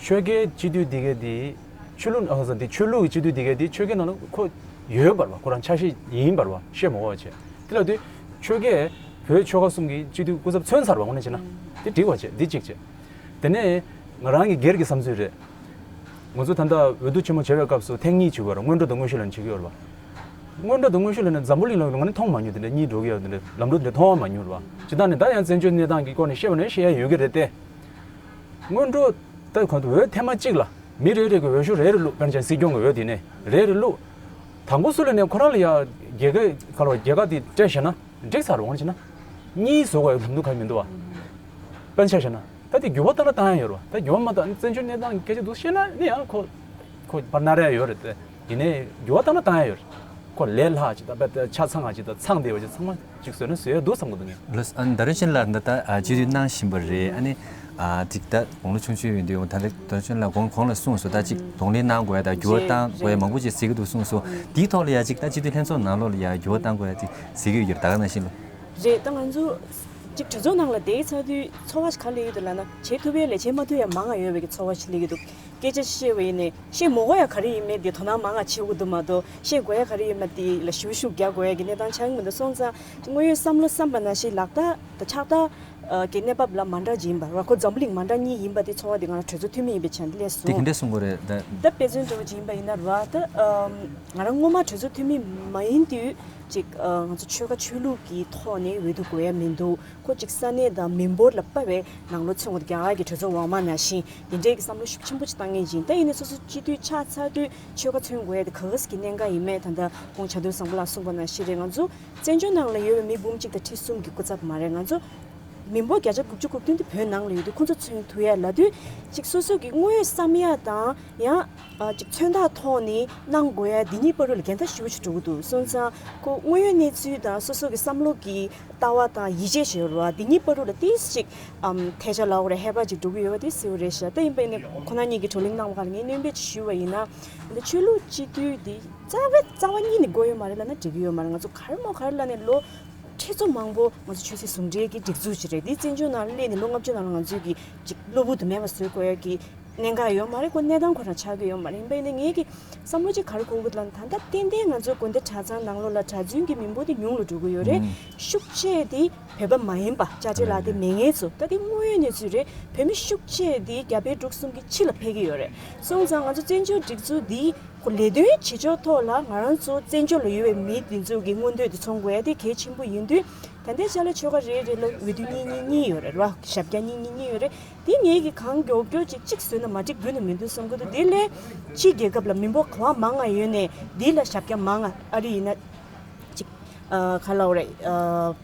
ཆོལ་ཁའི་སྤྱི་འཐུས་འདི་གས་འདི། ཆོས་ལུགས་ཨ་ཟ་འདི་ཆོས་ལུགས་ཀྱི་སྤྱི་འཐུས་འདི་གས་འདི་ཆོལ་ཁའི་ནང་ལ་ཁོ་ཡོད་པར་བ་ཁོ་རང་ཆ་ཤས་ཡིན་པར་བ་བཤད་མ་དགོས་པ་བྱས། དེ་ལ་དུས་ཆོལ་ཁས་བོད་ཆོལ་ཁ་གསུམ་གྱི་སྤྱི་འཐུས་སྐུ་ཚབ་མཚོན་ཚར་བ་དངོས་གནས་བྱས་ན། དེ་འགྲིག་པ་བྱས་འདི་གཅིག་བྱས། དེ་ནས་ང་རང་གི་སྒེར་གྱི་བསམ་ཚུལ་རེད། ང་ཚོ་ད་ལྟ་འོས་བསྡུ་ཆེན་མོ་བྱེད་པའི་སྐབས་སུ་ཐེངས་གཉིས་བྱེད་དགོས་རེད། སྔོན་འགྲོ་དང་དངོས་ཤུགས་ལ་བྱེད་ཀྱི་ཡོད་རེད་བ། སྔོན་འགྲོ་དང་དངོས་ཤུགས་ལ་ནི་འཛམ་བུ་གླིང་ལ་ང་ནི་མཐོང་མ་མྱོང་། དེ་འདྲ་གཉིས་འགྲོ་གི་ཡོད་དེ་འདྲ་ལམ་འགྲོ་དེ་འདྲ་མཐོང་མ་མྱོང་རེད་བ། སྤྱིར་བཏང་ནི་ད་ཡང་བཙན་བྱོལ་གནས་སྟངས་ཀྱི་སྐོར་ནས་བཤད་པ་ནི་བཤད་ཡ་ཡོད་ཀྱི་རེད་དེ། སྔོན་འགྲོ་ད་གང་དུ་འོས་ཐེངས་མ་གཅིག་ལ་མི་རེ་རེ་གི་འོས་ཤོག་རེ་རེ་བླུགས། དཔེར་ན་ཅན་སྲིད་སྐྱོང་གི་འོས་དེ་ནས་རེ་རེ་བླུགས། དང་པོ་སུ་ལ་ནས་ཁོ་རང་ལ་ཡ་རྒྱལ་ཁ་ག་ལ་བ་རྒྱལ་ཁ་དེ་སྤྲད་བཞག་ན་འགྲིག་ཚར་འོང་བྱས་ན། གཉིས་བཟོ་དགོས་ལམ་དུ་ག་མི་འདུག་བ། དཔེར་ན་ཆ་བཞག་ན། ད་དེ་འགྱུར་བ་བཏང་ན་བཏང་ཡ་ཡོད་རེད་བ། ད་འགྱུར་བ་མ་བཏང་བཙན་བྱོལ་གནས་སྟངས་སྐད་ཆ་འདུག་བཤད་ན་ནི་ཡང་ཁོ་ཁོ་བར་ན་རེ་ཡོད་རེད་དེ། ཡིན་ནའི་འགྱུར་བ་བཏང་ན་བཏང་ཡ་ཡོད་རེད། ཁོ་ལས་སླ་ཅིག་དང་དཔེ་ཆ་ཚང་བ་ཅིག་དང་ཚང་བདེ་བ་ཅིག་ཚང་མ་ཅིག་བཟོས་ན་བཟོས་ཡ་འདུག་བསམ་གི་འདུག་ངས། ལགས་སོ། ཨ་ནི་ད་རིང་ཕྱིན་ལ་ད་ལྟ་ཨ་སྤྱི་འཐུས་གནང་བཞིན་པ་རེད། ཨ་ནི་ཨ་ཅིག་ད་དགུང་ལོ་ཆུང་ཆུང་ཡིན་དུས་ད་ལྟ་ད་རིང་ཕྱིན་ལ་གོང་གོང་ལ་གསུངས་སོང་། ད་ཅིག་གདོང་ལེན་གནང་དགོས་ཡ་དང་འགྱུར་བ་བཏང་དགོས་ཡ་མང་པོ་ཅིག་ཟེར་གི་འདུག་གསུངས་སོང་། དེའི་ཐོག་ལ་ཡ་ཅིག་ད་སྤྱི་འཐུས་ལྷན་ཚོགས་ནང་ལོགས་ལ་ཡ་འགྱུར་བ་བཏང་དགོས་ཡ་ཅིག་ཟེར་གི་ཡོད་རེད། ད་ག་ནང་བཞིན་ལ། རེད། ད་ང་ཚོ་ཅིག་གྲོས་ཚོགས་ནང་ལ་བསྡད་ཚར་དུས་ཚོར་བ་ཞིག་ག་ལ་ཡོད་འདུག་ལབ་ན། བྱེད་ཐུབ་ཡས་ལས་བྱེད་མ་ཐུབ་ཡས་མང་ང་ཡོད་པའི་གི་ཚོར་བ་ཞིག་སླེབས་ཀྱི་འདུག་སྐད་ཆ་བཤད་པ་ཡིན་ནའི་བཤད་མ་དགོས་ཡ་ག་རེ་ཡིན་མེད་དེ་དོ་སྣང་མང་ང་བྱེད་དགོས་འདུག་མ་གཏོགས་བཤད་དགོས་ཡ་ག་རེ་ཡིན་མ་དེ་ལ་ཞུ་ཞུ་རྒྱག་དགོས་ཡ་གི་གནས་སྟངས་ཆགས་ཀྱི་མི་འདུག་སོང་ཙང་དངོས་ཡོད་བསམ་བློ་བསམ་པ་ནང་བཞིན་ལག་བསྟར་དང་ཕྱག་བསྟར་ ཨ་གི་གནས་བབ་ལ་མ་འདྲ་ཅིག་ཡིན་པ་རེད་བ། ཁོ་འཛམ་བུ་གླིང་མ་འདྲ་གཉིས་ཡིན་པ་དེ་ཚོར་བ་དེ་ང་ལ་གྲོས་ཚོགས་འཐུས་མི་ཡིན་པའི་ཆ་ནས་སླེབས་སོང་། དེ་ག་འདྲས་གསུང་གི་རེད་ད། ད་དཔེ་མཚོན་འདྲ་བོ་ཅིག་ཡིན་པ་ཡིན་ན་རེད་བ། ད་ཨམ་ང་རང་སྔོན་མ་གྲོས་ཚོགས་འཐུས་མི་མ་ཡིན་དུས་ཅིག་ཨ་ང་ཚོ་ཆོལ་ཁ་ཆོས་ལུགས་ཀྱི་ཐོག་ནས་འོས་བསྡུ་དགོས་ཡ་མི་འདུག་ཁོ་ཅིག་ས་གནས་དང་མི་འབོར་ལ་དཔག་པའི་ནང་ལོགས་མཚོན་དགོས། རྒྱ་གར་གྱི་གྲོས་ཚོགས་འོག་མ་ནང་བཞིན་དེ་འདྲའི་གི་བསམ་བློ་ཤུགས་ཆེན་པོ་ཅིག་བཏང་མཁན་ཅིག་ཡིན། ད་ཡིན་ནའི་སོ་སོ་སྤྱི་འཐུས་ཆགས་ཚར་དུས་ཆོལ་ཁ་མཚོན་དགོས་ཡ་དེ་ག་ག་ཟེ་གི་གནད་འགག་ཡིན་མེད་ད་ལྟ་ཁོང་བྱ་དུར་བཟང་པོ་ལགས་གསུངས་པ་ནང་བཞིན་རེད། ང་ཚོ་བཙན་བྱོལ་ནང་ལ་ཡོད་པའི་མི་འབུམ་གཅིག་དང་ཁྲི་གསུམ་གྱི་སྐུ་ཚབ་མ་རེད། ང་ཚོ་མི་འབོར་བརྒྱ་ཆ་དགུ་བཅུ་གོ་བདུན་དེ་བོད་ནང་ལ་ཡོད་དུས་ཁོང་ཚོ་མཚོན་ཐུབ་ཡ་ལབ་དུས་ཅིག་སོ་སོ་གི་དངོས་ཡོད་བསམ་ཡ་དང་ཡང་ཨ་ཅིག་མཚོན་རྟགས་ཐོག་ནས་གནང་དགོས་ཡ་འདི་གཉིས་བར་དུ་ལ་འགལ་ཟླ་ཞེ་པོ་ཅིག་འགྲོ་གི་འདུག་སོང་ཙང་ཁོ་དངོས་ཡོད་གནས་ཚུལ་དང་སོ་སོ་གི་བསམ་བློ་གི་ལྟ་བ་དང་ཡིད་ཆེས་ཞེས་པ་འདི་གཉིས་བར་དུ་ལ་ཏིས་ཅིག་ཨམ་ཐལ་ཆ་ལབ་དགོས་རེད། ཧེ་བག་ཅིག་འགྲོ་གི་ཡོད་པ་དེ་གསལ་པོ་རེད་ཤག་ད་ཡིན་པ་ཡིན་ནའི་ཁོ་རང་གཉིས་ཀྱིས་བགྲོ་གླེང་གནང་བ་ག་ལ་ངས་སྣོན་པ་ཅིག་ཞུས་པ་ཡིན་ན། འདི་ཆོས་ལུགས་སྤྱི་འཐུས་འདི་རྩ་བའི་རྩ་བ་ཉིད་ནས་དགོས་ཡོད་མ་རེད་ལབ་ན་འགྲིག་གི་ཡོད་མ་རེད། ང་ཚོ་ག་རེ་མོ་ག་རེ་ལབ་ནའི་ལོ་ཁྲི་ཚོ་མང་པོ་ང་ཚོ་ཆོས་སྲིད་ཟུང་འབྲེལ་གྱི་སྒྲིག་འཛུགས་ཅིག་རེད། འདི་བཙན་བྱོལ་ནང་སླེབས་ནས་ལོ་ལྔ་བཅུ་ནང་ལ་ང་ཚོས་ཀྱི་ཅིག་གློ་བུར་དུ་མེད་པ་བཟོ་དགོས་ཡ་གི་གནད་འགག་ཡོད་མ་རེད། ཁོ་གནས་སྟངས་ཁོ་རང་ཆགས་ཀྱི་ཡོད་མ་རེད། ཡིན་པ་ཡིན་ན་ངེད་ཀྱི་བསམ་བློ་ཅིག་ག་རེ་འཁོར་གི་འདུག་ལབ་ན། ད་ལྟ་ཏན་ཏན་ང་ཚོ་དགོན་སྡེ་གྲྭ་ཚང་ནང་ལོགས་ལ་གྲྭ་བཙུན་གྱི་མི་འབོར་དེ་ཉུང་ལ་འགྲོ་གི་ཡོད་རེད། ཤུགས་ཆེ་དེ་བོད་པ་མ་ཡིན་པ་དཔྱ་ཁྲལ་ལག་དེབ་མེད་མཁན་ཚོ། ད་དེ་དངོས་ཡོད་གནས་ཚུལ་རེད། བོད་མི་ཤུགས་ཆེ་དེ་རྒྱ་བལ་འབྲུག་གསུམ་གྱི་ཕྱི་ལ་ཕེབས་ཀྱི་ཡོད་རེད། སོང་ཙང་ང་ཚོ་བཙན་བྱོལ་སྒྲིག་འཛུགས་འདི་ཁོ་ལས་དོན་བྱེད་ཕྱོགས་ཐོག་ལ་ང་རང་ཚོ་བཙན་བྱོལ་ལ་ཡོད་པའི་མི་དེ་ཚོ་གི་མངོན་འདོད་དེ་ཚོང་དགོས་ཡ་དེ་གལ་ཆེན་པོ་ཡིན་དུས། ད་ལྟའི་ཆ་ལ་ཆོལ་ཁ་རེ་རེ་ལ་འོས་བསྡུ་གཉིས་གཉིས་གཉིས་ཡོད་རེད་ར། ཞབས་བཀྱག་གཉིས་གཉིས་གཉིས་ཡོད་རེད། དེ་ངེད་ཀྱིས་གང་མགྱོགས་མགྱོགས་ཅིག་གཅིག་བཟོས་ན་མ་འགྲིག་རྒྱུ་ནི་མི་འདུག་བསམ་གྱི་འདུག་དེ་ལས་ཕྱིའི་རྒྱལ་ཁབ་ལ་མི་འབོར་གང་མང་ང་ཡོད་ནས་འདི་ལ་ཞབས་བཀྱག་མང་ང་ཨ་རི་ཡིན་ན། ཅིག་ཨ་ག་ལབ་དགོས་རེད། ཨ་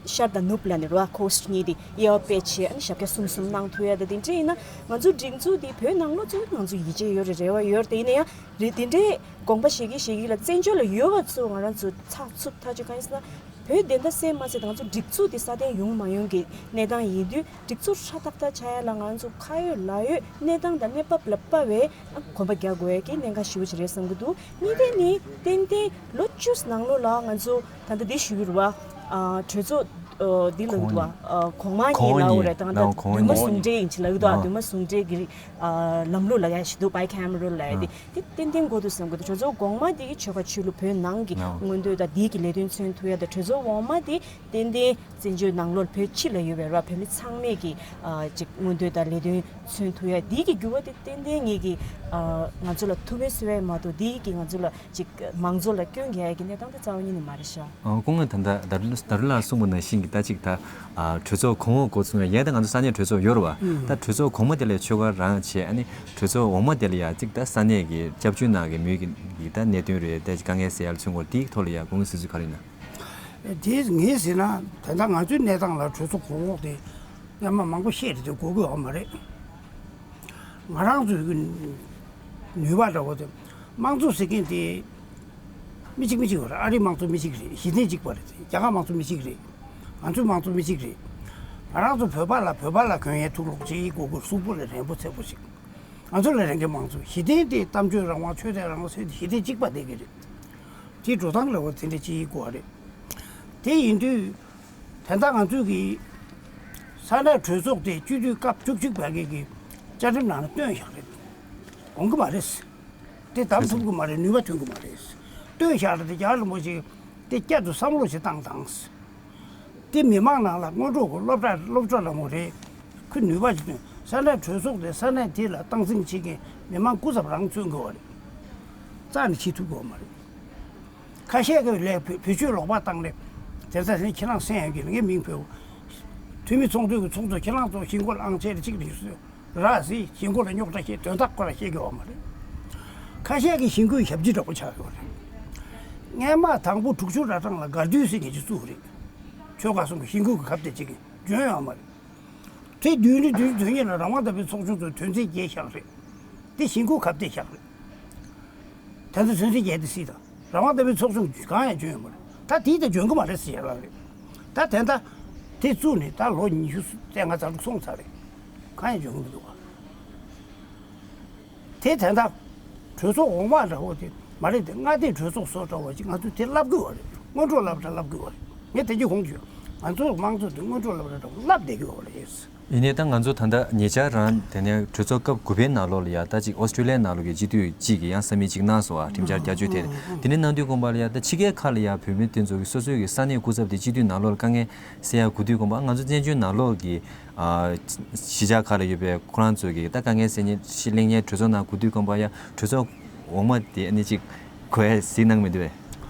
ཤར་དང་ནུབ་ལ་ནི་རོ་ཁོ་སི་ཊི་གཉིས་དེ་དབྱེ་བ་ཕྱེ་ཨ་ནི་ཞབས་བཀྱག་གསུམ་གསུམ་གནང་ཐུབ་ཡ་ད་དེ་འདྲ་ཡིན་ན་ང་ཚོའི་སྒྲིག་འཛུགས་དེ་བོད་ནང་ལོགས་ཚོ་ང་ཚོ་ཡིད་ཆེས་ཡོད་རེད། རེ་བ་ཡོད་རེད། དེ་ཡིན་ན་ཡང་རེད་དེ་འདྲའི་དགོངས་པ་བཞེས་ཀྱི་བཞེས་ཀྱི་ལ་བཙན་བྱོལ་ལ་ཡོད་པ་ཚོ་ང་རང་ཚོ་ཚགས་ཚུད་ཐག་ཆོད་གང་ཡིན་ཟེར་ན། བོད་བདེན་མཐའ་གསལ་མ་ཟེར་ད་ང་ཚོ་སྒྲིག་འཛུགས་དེ་སྲ་བརྟན་ཡོང་མ་ཡོང་གི་གནས་སྟངས་ཡིན་དུས། སྒྲིག་འཛུགས་ཧྲ་ཏག་ཏག་ཆགས་ཡ་ལ་ང་ཚོ་ཁ་ཡོད་ལག་ཡོད་གནས་སྟངས་དང་གནས་བབ་ལ་དཔག་པའི་གོམ་པ་རྒྱག་དགོས་ཡ་གི་གནད་འགག་ཞེ་པོ་ཅིག་རེད་བསམ་གྱི་འདུག་གཉིས་དེ་ནི་ཏན་ཏན་ལོ་བཅུ་ནང་ལོགས་ལ་ང་ཚོ་ད་ལྟ་འདི་ཞུ་གི་རེད་བ། ཨ་གྲོས་ཚོགས་ཨ་འདི་ལ་གི་འདུག་བ། ཨ་གོང་མ་གཉིས་ལ་འོ་རེད། ད་ལྟ་འདུས་མ་ཟུང་འབྲེལ་ཡིན་གྱི་ལ་གི་འདུག་ཨ་འདུས་མ་ཟུང་འབྲེལ་གྱི་ཨ་ལམ་ལུགས་ལ་ཡ་ཞིག་འདུག bi-cameral་ལ་ཡ་དེ། དེ་ཏན་ཏན་དགོས་འདུག་བསམ་གྱི་འདུག་གྲོས་ཚོགས་གོང་མ་དེ་གི་ཆོལ་ཁ་ཆོས་ལུགས་བོད་ནང་གི་ནོ། མངོན་འདོད་དང་དེའི་གི་ལས་དོན་མཚོན་ཐུབ་ཡ་དང་། གྲོས་ཚོགས་འོག་མ་དེ་ཏན་ཏན་བཙན་བྱོལ་ནང་ལོགས་བོད་ཕྱི་ལ་ཡོད་པའི་ར་བོད་མི་ཚང་མས་ཀྱི་ཨ་ཅིག་མངོན་འདོད་དང་ལས་དོན་མཚོན་ཐུབ་ཡ་དེའི་གི་འགྱུར་བ་དེ་ཏན་ཏན་ངེད་ཀྱི་ཨ་ང་ཚོ་ལ་ཐུབ་པའི་སྲོལ་ཡ་མ་གཏོགས་དེའི་གི་ང་ཚོ་ལ་ཅིག་མང་གཙོ་ལ་སྐྱོན་རྒྱག་ཡ་གི་གནས་སྟངས་དེ་རྩ་བ་ཉིད་ནས་མ་རེད་ཤག་ཨ་སྐུ་ངོ་ད་ལྟ་ད་རུ་ད་རུ་ལགས་གསུངས་པ་ནང་བཞིན་གྱི་ད་ཅིག་ད་ཨ་གྲོས་ཚོགས་གོང་འོག་འགོ་ཚུགས་ཡ་ཡ་ད་ང་ཚོ་ས་གནས་གྲོས་ཚོགས་ཡོད་རེད་བ། ད་གྲོས་ཚོགས་གོང་མ་དེ་ལ་ཆོལ་ཁ་རང་བྱས། ཨ་ནི་གྲོས་ཚོགས་འོག་མ་དེ་ལ་ཡ་ཅིག་ད་ས་གནས་ཀྱི་སྐྱབས་བཅོལ་ནང་གི་མི་གི་གི་ད་གནད་དོན་རེད། ད་ཅིག་དཀའ་ངལ་སེལ་ཡ་ལ་མཚོན་སྐོར་དེའི་ཐོག་ལ་ཡ་དགོངས་པ་གཟིགས་ཚུལ་ག་རེ་ཡིན་ན། དེ་ངས་ཟེར་ན་ད་ལྟ་ང་ཚོའི་གནས་སྟངས་ལ་གྲོས་ཚོགས་གོང་འོག་དེ་སྔ་མ་མང་པོ་བཤད་རེད་དེ་དགོས་ཀྱི་ཡོད་མ་རེད། ང་རང་ཚོའི་གི་ནུས་པ་འདྲ་བོ་དེ་དམངས་གཙོ་ཟེར་མཁན་དེ་མི་གཅིག་མི་གཅིག་ཡོད་རེད། ཨ་རིའི་དམངས་གཙོ་མི་གཅིག་རེད། གཞི་རྟེན་གཅིག་པ་རེད། རྒྱ་གར་དམངས་གཙོ་མི་གཅིག་རེད། ང་ཚོའི་དམངས་གཙོ་མི་གཅིག་རེད། ང་རང་ཚོ་བོད་པ་ལ་བོད་པ་ལ་གྱོན་ཡས་ཐུགས་ལོག་ཅིག་དགོས་དགོས་གཟུགས་པོ་ལ་རན་པོ་ཚད་པོ་ཞིག་ང་ཚོ་ལ་རང་གི་དམངས་གཙོ་གཞི་རྟེན་དེ་གཏམ་བརྗོད་རང་དབང་ཆོས་དད་རང་དབང་ཟེར་ཏེ་གཞི་རྟེན་གཅིག་པ་བསྡད་ཀྱི་རེད། དེའི་འགྲོ་སྟངས་ལ་འོ་དེ་འདྲ་ཅིག་དགོས་པ་རེད། དེ་ཡིན་དུས་ད་ལྟ་ང་ཚོས་ཀྱི་ས་གནས་གྲོས་ཚོགས་དེ་སྤྱི་འཐུས་སྐབས་བཅུ་གཅིག་པ་གི་གི་བཅའ་ཁྲིམས་ནང་ལ་བཏོན་བཞག་རེད། འོང་གི་མ་རེད། དེ་བདམས་ཐུབ་ཀྱི་མ་རེད། ནུས་པ་ཐོན་གྱི་མ་རེད། བཏོན་བཞག་རེད་དེ་རྒྱ་གར་རིན་པོ་ཆེ་དེ་བསྐྱར་དུ་བསམ་བློ་ཞིག་བཏང་དང་། དེ་མི་མང་ནང་ལ་སྔོན་འགྲོ་གི་སློབ་གྲྭ་སློབ་གྲྭ་ལ་མོ་རེད། ཁོས་ནུས་པ་ཞིག་ཐོན། ས་གནས་གྲོས་ཚོགས་དེ་ས་གནས་དེ་ལ་སྟངས་འཛིན་བྱེད་མཁན་མི་མང་སྐུ་ཚབ་རང་མཚོན་དགོས་པ་རེད། རྩ་ནས་བྱེད་ཐུབ་དགོས་པ་མ་རེད། ཁ་ཤས་ཀྱིས་ལས་བེད་བེད་སྤྱོད་ལོག་པ་བཏང་ནས་དེ་ཚ་ནི་ཁྱེད་རང་སེམས་ཡོད་ཀྱི་ངའི་མིང་བོས། འཐུས་མི་ཚོགས་འདུ་གི་ཚོགས་གཙོ་ཁྱེད་རང་ཚོ་ཞི་འགོ་ལ་ཨང་ཆེ་རེ་གཅིག་རེ་ཟེར། ར་སི་ཞིང་ཁོ་ལ་རྙོག་དྲ་བཤད་དོན་དག་ཁོ་ལ་བཤད་ཀྱི་ཡོད་མ་རེད། ཁ་ཤས་ཀྱིས་ཞིང་ཁོའི་ཞབས་ཕྱི་འདྲ་པོ་ཆགས་ཡོད་རེད། སྔན་མ་དང་པོ་དྲུག་ཅུ་ར་གྲངས་ལ་དགའ་སྡུད་ཟེར་མཁན་ཅིག་བཙུགས་རེད། ཆོལ་ཁ་གསུམ་གྱི་ཞིང་ཁོའི་གི་ཁ་གཏད་བྱེད་མཁན་འཇོན་ཡོད་མ་རེད། དེ་བདུན་ཅུ་དོན་གཉིས་ལ་རང་དབང་དམ་པའི་ཚོགས་ཆུང་ཚོས་དོན་ཚན་བརྒྱད་བཞག་རེད། དེ་ཞིང་ཁོའི་ཁ་གཏད་བཞག་རེད། དེ་ཚོ་དོན་ཚན་བརྒྱད་དེ་སྲིད་དང་། རང་དབང་ལྟ་བུའི་ཚོགས་ཆུང་གང་ཡང་འཇོན་ཡོད་མ་རེད། ད་དེའི་ད་འཇོན་གི་མ་རེད་ཟེར་ཡ་ལ་རེད། ད་དེ་ད་དེ་བཙུགས་ནས་ད་ལོ་ཉི་ཤུ་རྩ་ལྔ་རྩ་དྲུག་སོང་ཚར་རེད། གང་ཡང་འཇོན་གི་མི་འདུག་བ། དེ་དེ་ད་གྲོས་ཚོགས་འོག་མ་འདྲ་བོ་དེ་མ་རེད་དེ། མངའ་སྡེའི་གྲོས་ཚོགས་བཟོ་འདྲ་བོ་ཅིག་ང་ཚོས་དེ་བསླབ་དགོས་བ་རེད། སྔོན་འགྲོ་སློབ་གྲྭ་བསླབ་དགོས་བ་རེད། ངས་དེ་རྗེས་གོང་ཞུས། ང་ཚོ་དམངས་གཙོ་དེ་སྔོན་འགྲོ་སློབ་གྲྭ་འདྲ་བོ་བསླབ་བསྡད་དགོས་བ་རེད། ཡིན་ནའི་ད་ང་ཚོ་ད་ལྟ་ཉེ་ཆར་རང་དེ་ནས་གྲོས་ཚོགས་སྐབས་དགུ་པའི་ནང་ལོགས་ལ་ཡ་ད་ཅིག་ཨོ་སི་ཀྲི་ལི་ཡའི་ནང་ལོགས་ཀྱི་སྤྱི་འཐུས་གཅིག་གིས་ཡང་ས་མིག་ཅིག་གནང་སོང་བ། ཁྲིམས་འཆར་བསྐྱར་བཅོས་ཐད་ནས། དེ་ནས་གནང་དུས་དགོངས་པ་ལ་ཡ་ད་ཕྱི་རྒྱལ་ཁག་ལ་ཡ་བོད་མི་དེ་ཚོ་གི་སོ་སོའི་གི་ས་གནས་སྐུ་ཚབ་དེ་སྤྱི་འཐུས་ནང་ལོགས་ལ་དཀའ་ངལ་སེལ་ཡ་དགོས་དུས་དགོངས་པ། ང་ཚོ་བཙན་བྱོལ་ནང་ལོགས་ཀྱི་ཨ་གཞིས་ཆགས་ཁག་ལ་ཡོད་པའི་ཁོ་རང་ཚོ་གི་ད་དཀའ་ངལ་སེལ་མཁན་ཞིག་གླེང་མཁན་གྲོས་ཚོགས་ནང་དགོས་དུས་དགོངས་པ་ཡ་གྲོས་ཚོགས་འོག་མ་དེ་ཨ་ནི་ཅིག་གོ་ཡ་གཟིགས་གནང་མི་འདུག་བས།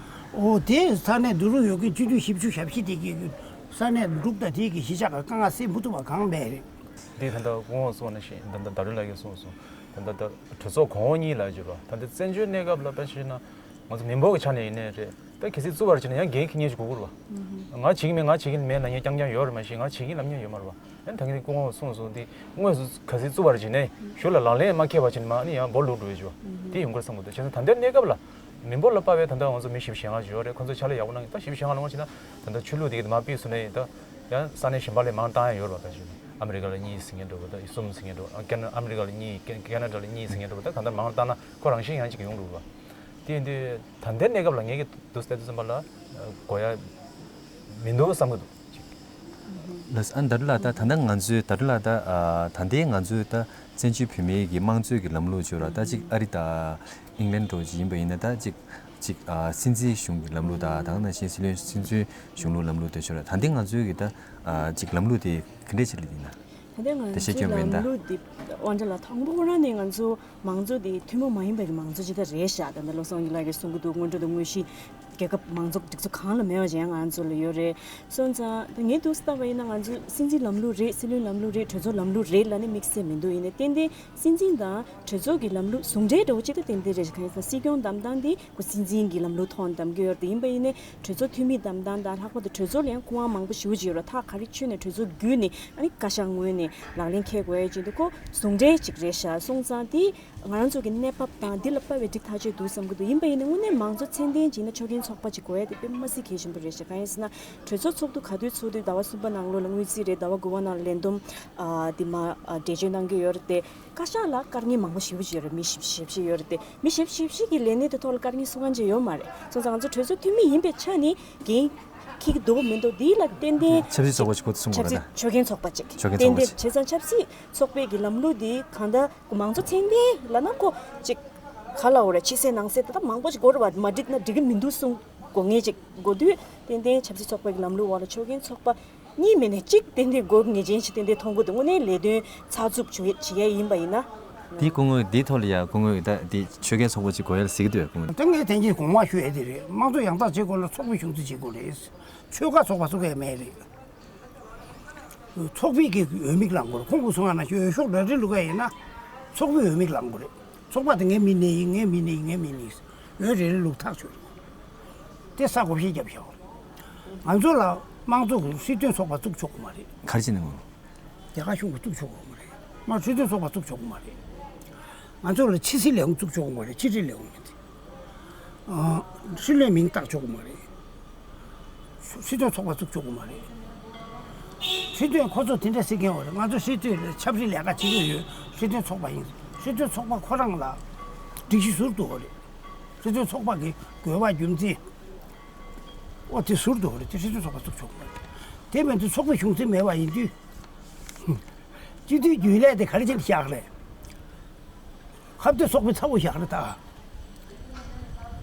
ཨོ་དེ་ས་གནས་འདི་རུ་ཡོད་མཁན་སྤྱི་འཐུས་བཞི་བཅུ་ཞེ་བཞི་དེ་གི་ས་གནས་འབྲུག་དང་དེ་གི་གཞིས་ཆགས་ཀྱི་དཀའ་ངལ་སེལ་མི་ཐུབ་པ་གང་མེད་རེད། འདི་ད་ལྟ་སྐུ་ངོ་གསུངས་ནང་བཞིན་ད་ལྟ་ཟླ་སྒྲོན་ལགས་ཀྱིས་གསུངས་སོང་། ད་ལྟ་ད་གྲོས་ཚོགས་གོང་འོག་གཉིས་ལ་བརྗོད་པ་ད་ལྟ་བཙན་བྱོལ་གནས་སྐབས་ལ་དཔེ་བཞག་ན་ང་ཚོ་མི་འབོར་གྱི་ཆ་ནས་ཡིན་ནའི་རེད། ད་གལ་སྲིད་བཙུགས་པར་བྱས་ན་ཡང་འགན་འཁྱེར་མཁན་ཞིག་དགོས་ཀྱི་རེད་པ། ང་བྱེད་ཀྱི་མེད་ང་བྱེད་ཀྱི་མེད་ལབ་མཁན་རྐྱང་རྐྱང་ཡོད་རེད། མ་གཞི་ང་བྱེད་ཀྱི་ལབ་མཁན་ཡོད་མ་རེད་པ། ཨ་ནི་ད་གིན་སྐུ་ངོ་གསུངས་སོང་། འདི་དངོས་སུ་གལ་སྲིད་བཙུགས་པར་བྱས་ནས་གཞུག་ལ་ལག་ལེན་མ་འཁེལ་བ་བྱས་ན་མ་ཨ་ནི་ཡང་འབོར་ལུག་འགྲོ་ཡོད་ཅོ། དེ་ཡོང་གི་རེད་བསམ་གྱི་འདུག་བྱས་ཙང་ད་ལྟའི་གནས་སྐབས་ལ་མི་འབོར་ལ་དཔག་པའི་ད་ལྟ་ང་ཚོ་མི་བཞི་བཅུ་ཞེ་ལྔ་ཅིག་ཡོད་རེད། ཁོ་ཚོ་ཕྱག་ལས་ཡག་པོ་གནང་གི། ད་བཞི་བཅུ་ཞེ་ལྔ་ལ་ང་བྱས་ན་ད་ལྟ་ཆོས་ལུགས་དེ་གི་མར་ཕུད་སོང་ནས་ད་ཡང་ས་གནས་གཞན་པ་ལ་མར་བཏང་ཡ་ཡོད་རེད་པ། ད་གཞི་ཨ་མི་རི་ཀ་ལ་གཉིས་ཟེར་མཁན་འདྲ་པོ། ད་གསུམ་ཟེར་མཁན་འདྲ་པོ། ཨ་ཀེ་ན་ཨ་མི་རི་ཀ་ལ་གཉིས། ཀེ་ཀེ་ན་ཌ་ལ་གཉིས་ཟེར་མཁན་འདྲ་པོ། ད་གང་ལྟར་མར་བཏང་ན་ཁོ་རང་བཞིན་ཡང་ཅིག་ཡོང་འགྲོ་གི་རེད་པ། དེ་ཡིན་དུས་ད་ལྟའི་གནས་སྐབས་ལ་ངེད་ཀྱི་འདུག་སེ་བལྟས་དུས་ཙམ་པ་ལ་གོ་ཡ་མི་འདུག་བསམ་གྱི་འདུག་ཅིག་ལགས་སོ། ཨ་ནི་ཟླ་སྒྲོན་ལགས། ད་ད་ལྟ་ང་ཚོའི་ཟླ་སྒྲོན་ལགས། ད་ཨ་ད་ལྟའི་ང་ཚོའི་ད་བཙན་བྱོལ་བོད་མིའི་གི་དམངས་གཙོའི་གི་ལམ་ལུགས་བྱས་ར། ད་ཅིག་ཨ་རི་དང་ཨིང་ལན་འདྲ་བོ་ཅིག་ཡིན་པ་ཡིན་ན་ད་ཅིག་ཅིག་ཨ་སྲིད་འཛིན་གཞུང་གི་ལམ་ལུགས་དང་། ད་ག་ནང་བཞིན་སྲིད་བློན་སྲིད་འཛིན་གཞུང་ལུགས་ལམ་ལུགས་དེ་བྱས་ར། ད་ལྟའི་ང་ཚོའི་གི་ད་ཨ་ཅིག་ལམ་ལུགས་དེ་ག་འདྲས་ཅིག་ལ་ཡིན་ན། ད་ལྟ་ང་ཚོའི་ལམ་ལུགས་འདི་དབང་ཆ་ལགས། དང་པོ་ཁོ་རང་ནས་ང་ཚོ་མང་གཙོ་འདི་ཐུན་མོང་མ་ཡིན་པའི་མང་གཙོ་ཅིག་ད་རེད་ཤག་ད་ལྟ་བློ་བཟང་ཡེ་ལགས་ཀྱིས་གསུང་གི་འདུག་སྔོན་འགྲོ་དང་དངོས་གཞི་རྒྱལ་ཁབ་མང་གཙོ་སྒྲིག་འཛུགས་གང་ལ་མེད་པ་ཅིག་ཡང་ང་ཚོ་ལ་ཡོད་རེད། སོང་ཙང་ད་ངས་འདུག་སེ་བལྟས་པ་ཡིན་ན་ང་ཚོ་སྲིད་འཛིན་ལམ་ལུགས་རེད། སྲིད་བློན་ལམ་ལུགས་རེད། གྲོས་ཚོགས་ལམ་ལུགས་རེད་ལབ་ནས་དམིགས་བསལ་མི་འདུག་ཡིན་ནའི་ཏན་ཏན་སྲིད་འཛིན་དང་གྲོས་ཚོགས་ཀྱི་ལམ་ལུགས་ཟུང་འབྲེལ་འདྲ་བོ་ཅིག་ད་ཏན་ཏན་རེད་ཤག་གང་ཡིན་ཟེར་ན་སྲིད་སྐྱོང་བདམས་སྟངས་དེ་ཁོ་སྲིད་འཛིན་གྱི་ལམ་ལུགས་ཐོག་ནས་བདམས་ཀྱི་ཡོད་རེད། ཡིན་པ་ཡིན་ནའི་གྲོས་ཚོགས་འཐུས་མི་བདམས་སྟངས་དང་། ལྷག་པར་དུ་གྲོས་ཚོགས་ལ་ཡང་སྐུ་དབང་མང་པོ་ཞེ་པོ་ཅིག་ཡོད་རེད། ཐག་ག་རེ་ཆོད་ནས་གྲོས་ཚོགས་བརྒྱུད་ནས་ཨ་ནི་བཀའ་ཤག་ངོས་ནས་ལག་ལེན་འཁེལ་དགོས་ཡ་ཅིག་འདུག་ཁོ་ཟུང་འབྲེལ་ཅིག་རེད་ཤག་སོང་ཙང་དེ་ང་རང་ཚོ་གི་གནས་བབ་དང་འདི་ལ་དཔག་པའི་འགྲིག་ཐག་ཆོད་འདུག་བསམ་གྱི་འདུག་ཡིན་པ་ཡིན་ན་དངོས་གནས་མང་གཙོ་ཚད་ལྡན་ཅིག་ཡིན་ན་ཆོག་མཁན་ཚོགས་པ་ཅིག་དགོས་ཡ་དེ་དཔེ་མ་སྲིད་གལ་ཆེན་པོ་རེད་ཤག་གང་ཡིན་ཟེར་ན་གྲོས་ཚོགས་ཚོགས་འདུ་ག་དུས་ཚོགས་དུས་ཟླ་བ་གསུམ་པ་ནང་ལོགས་ལ་དངུལ་རྩིས་རེད། ཟླ་བ་དགུ་པ་ནང་ལ་ལས་བསྡོམས་ཨ་དེ་མ་ཨ་འགྲེལ་བརྗོད་གནང་གི་ཡོད་རེད་དེ། བཀའ་ཤག་ལ་བཀའ་རྙིང་མང་པོ་ཞེ་པོ་ཅིག་ཡོད་རེད། མི་ཞིབ་ཞིབ་ཞིག་ཡོད་རེད་དེ། མི་ཞིབ་ཞིབ་ཞིག་གི་ལས་གནས་དེ་ཐོག་ལ་བཀའ་རྙིང་གསུང་མཁན་ཅིག་ཡོད་མ་རེད། སོང་ཙང་ང་ཚོ་གྲོས་ཚོགས་འཐུས་མི་ཡིན་པའི་ཆ་ནས་འགན་འཁྱེར་གྱི་འདུག་མི་འདུག་འདི་ལ་ཏན་ཏན་ཆབ་སྲིད་ཚོགས་པ་ཞིག་ཁོ་ཚོ་གསུང་དགོས་རེད་ད། ཆོག་མཁན་ཚོགས་པ་ཅིག་ཆོག་མཁན་ཏན་ཏན་ཚོགས་པ་ཅིག་བྱས་ཙང་ཆབ་སྲིད་ཚོགས་པའི་གི་ལམ་ལུགས་འདི་གང་ལྟར་མང་གཙོ་ཚད་ལྡན་ལབ་ན་ཁོ་ཅིག་ག་ལབ་དགོས་རེད། ཕྱི་གསལ་ནང་གསལ་ད་ལྟ་མང་པོ་ཅིག་དགོས་རེད་བ། མ་འགྲིག་ན་འགྲིག་གི་མི་འདུག་གསུང་དགོས་མཁན་ཅིག་དགོས་དུས་ཏན་ཏན་ཆབ་སྲིད་ཚོགས་པའི་གི་ལམ་ལུགས་འོག་ལ་ཆོག་མཁན་ཚོགས་པ་གཉིས་མིན་ནས་གཅིག་ཏན་ཏན་དགོས་ངེས་ཅན་ཞིག་ཏན་ཏན་མཐོང་གི་འདུག་དངོས་གནས་ལས་དོན་ཚགས་ཚུད་བྱེད་བྱེད་ཡ་ཡིན་པ་ཡིན་ན། དེའི་སྐུ་ངོ་དེའི་ཐོག་ལ་ཡ་སྐུ་ངོ་ད་དེ་ཆོལ་ཁའི་ཚོགས་པ་ཅིག་དགོས་ཡ་ལ་ཟེར་གྱི་འདུག་སྐུ་ངོ། ད་ངས་དེ་གཉིས་གོང་མ་ཞུ་ཡ་དེ་རེད། དམངས་གཙོ་ཡང་དག་བྱེད་དགོས་ན་ཚོགས་པའི་གཞུང་འཛིན་བྱེད་དགོས་རེད། ཆོལ་ཁ་ཚོགས་པ་བཙུགས་ཡ་མེད་རེད། ཚོགས་པའི་གི་འོས་མིག་ལངས་དགོས་རེད། ཁོང་གིས་གསུང་ཡ་ནང་བཞིན་འོས་ཤོག་རེ་རེ་བླུག་ཡ་ཡིན་ན་ཚོགས་པའི་འོས་མིག་ལངས་དགོས་རེད། ཚོགས་པ་དེ་ངའི་མི་སྣ་ཡིན། ངའི་མི་སྣ་ཡིན། ངའི་མི་སྣ་ཡིན། འོས་རེ་རེ་བླུག་ཐག་ཆོད་རེད། དེ་ས་བགོ་བཤའ་བརྒྱབ་བཞག་ང་ཚོ་ལ་དམངས་གཙོ་གི་སྲིད་དོན་ཚོགས་པ་བཙུགས་ཆོག་གི་མ་རེད། ག་རེ་བྱས་ནས་ངོ་། རྒྱ་གར་གཞུང་གིས་བཙུགས་ཆོག་གི་མ་རེད། མ་སྲིད་དོན་ཚོགས་པ་བཙུགས་ཆོག་གི་མ་རེད། ང་ཚོ་ལ་ཕྱི་སྲིད་ལས་ཁུངས་བཙུགས་ཆོག་གི་མ་རེད། ཕྱི་དྲིལ་ལས་ཁུངས་མིན་ཏེ། ཨ། སྲིད་བློན་མིང་བཏགས་ཆོག་གི་མ་རེད། སྲིད་དོན་ཚོགས་པ་བཙུགས་ཆོག་གི་མ་རེད། སྲིད་དོན་ཁོ་ཚོ་དེ་འདྲ་ཟེར་མཁན་ཡོད་རེད། ང་ཚོ་སྲིད་དོན་ལ་ཆབ་སྲིད་ལས་ཀ་བྱེད་ཀྱི་ཡོད། སྲིད་དོན་ཚོགས་པ་ཡིན། སྲིད་དོན་ཚོགས་པ་ཁོ་རང་ལ་སྒྲིག་གཞི་ཟུར་དུ་ཡོད་རེད། སྲིད་དོན་ཚོགས་པ་གི་དགོས་པ་རྒྱུ་མཚན། ཨོ་དེ་ཟུར་དུ་ཡོད་རེད། དེ་སྲིད་དོན་ཚོགས་པ་བཙུགས་ཆོག་གི་མ་རེད། དེ་མིན་དུ་ཚོགས་པའི་གཞུང་འཛིན་མེད་པ་ཡིན་དུས། སྤྱི་འཐུས་རྒྱུན་ལས་དེ་ག་རེ་བྱས་ནས་བཞག་རེད། ཁ་གཏད་ཚོགས་པའི་ཚ་བོ་བཞག་རེད་ད།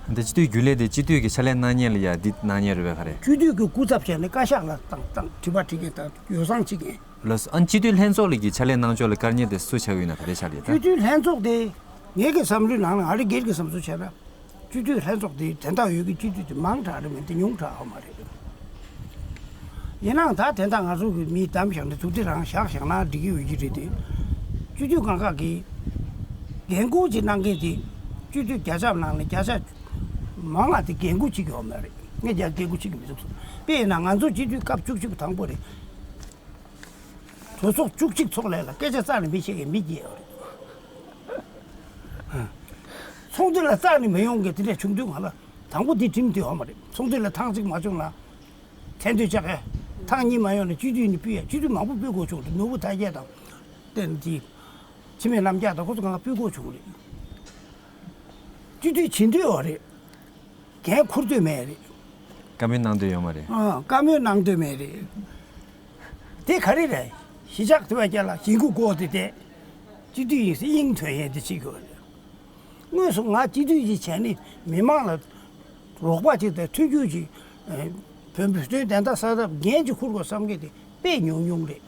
འདི་སྤྱི་འཐུས་རྒྱུན་ལས་དེ་སྤྱི་འཐུས་ཀྱི་ཕྱག་ལས་གནང་མཁན་ལ་ཡ་འདི་གནང་མཁན་རེད་པས་ག་རེ། སྤྱི་འཐུས་ཀྱི་སྐུ་ཚབ་བྱས་ནས་བཀའ་ཤག་ལ་བཏང་བཏང་དྲི་བ་དྲི་མཁན་དང་ཡོ་བསྲང་བྱེད་མཁན། ལགས་སོ། ཨ་ནི་སྤྱི་འཐུས་ལྷན་ཚོགས་ལ་གི་ཕྱག་ལས་གནང་ཕྱོགས་ལ་དཀའ་ངལ་དེ་སུ་ཆགས་ཡོད་ན་ག་རེ་ཆགས་རེད་ད། སྤྱི་འཐུས་ལྷན་ཚོགས་དེ་ངེད་ཀྱི་བསམ་བློའི་ནང་ལ་ང་རང་སྒེར་གྱི་བསམ་ཚུལ་བྱས་ན། སྤྱི་འཐུས་ལྷན་ཚོགས་དེ་དོན་དག་ཡོད་ཀྱི་སྤྱི་འཐུས་དེ་མང་དྲགས་རེད་མ་གཏོགས་ཉུང་དྲགས་ཡོད་མ་རེད། ཡིན་ནའང་ད་དེ་འདྲ་ང་ཚོ་གི་མི་བདམས་བཞག་ནས་ཐུག་དེ་རང་བཞག་བཞག་ན་འགྲིག་གི་ཡོད་ཀྱི་རེད་དེ། སྤྱི་འཐུས་སྒང་ག་གི་འགན་འཁུར་ཅིག་གནང་མཁན་དེ་སྤྱི་འཐུས་བརྒྱ་ཆ་ནང་ནས་བརྒྱ་ཆ་མང་བ་དེ་འགན་འཁུར་བྱེད་ཀྱི་ཡོད་མ་རེད། ངས་ཀྱང་འགན་འཁུར་བྱེད་ཀྱི་མི་འདུག་དཔེར་ན་ང་ཚོ་སྤྱི་འཐུས་སྐབས་བཅུ་གཅིག་པ་དང་པོ་རེད། གྲོས་ཚོགས་བཅུ་གཅིག་ཚོགས་ལས་ལ་སྐད་ཆ་རྩ་ནས་མི་བཤད་མཁན་མི་བརྒྱད་ཡོད་རེད། ཚོགས་འདུ་ལ་རྩ་ནས་མི་ཡོང་མཁན་དེ་འདྲ་བྱུང་དུས་ང་ལ་དང་པོ་འདི་ཁྲིམས་དེ་ཡོད་མ་རེད། ཚོགས་འདུ་ལ་ཐེངས་གཅིག་མ་བྱུང་ན་མཚན་ཐོ་བཅག་ཡ། ཐེངས་གཉིས་མ་ཡོང་ན་སྤྱི་འཐུས་ནས་ཕུད་ཡ། སྤྱི་འཐུས་མང་པོ་ཕུད་དགོས་བྱུང་རེད། ནོར་བུ་དར་རྒྱས་དང་། བསྟན་འཛིན། འཆི་མེད་རྣམ་རྒྱལ་དང་ཁོ་ཚོ་གང་ག་ཕུད་དགོས་བྱུང་རེད། སྤྱི་འཐུས་བྱེད་འདོད་ཡོད་རེད། འགན་འཁུར་འདོད་མེད་རེད། བཀའ་མོལ་གནང་འདོད་ཡོད་མ་རེད། ཨ། བཀའ་མོལ་གནང་འདོད་མེད་རེད། དེ་ག་རེ་རེད། གཞིས་ཆགས་དེ་བས་ཀྱང་ལ་གཞིས་འགོ་བསྐོར་ཏེ་བསྡད། སྤྱི་འཐུས་ཡིན་ཟེར་དབྱིངས་ཐོན་ཡས་དེ་བྱེད་དགོས་རེད། དངོས་སུ་ང་སྤྱི་འཐུས་ཅིག་བྱས་ནས་མི་མང་ལ་རོགས་པ་ཅིག་དང་མཐུན་འགྱུར་ཅིག་བོད་བོད་དོན་བདེན་མཐའ་གསལ་ཐབས་འགན་ཅིག་འཁུར་དགོས་བསམ་གྱི་དེ་དཔེ་ཉུང་ཉུང་རེད།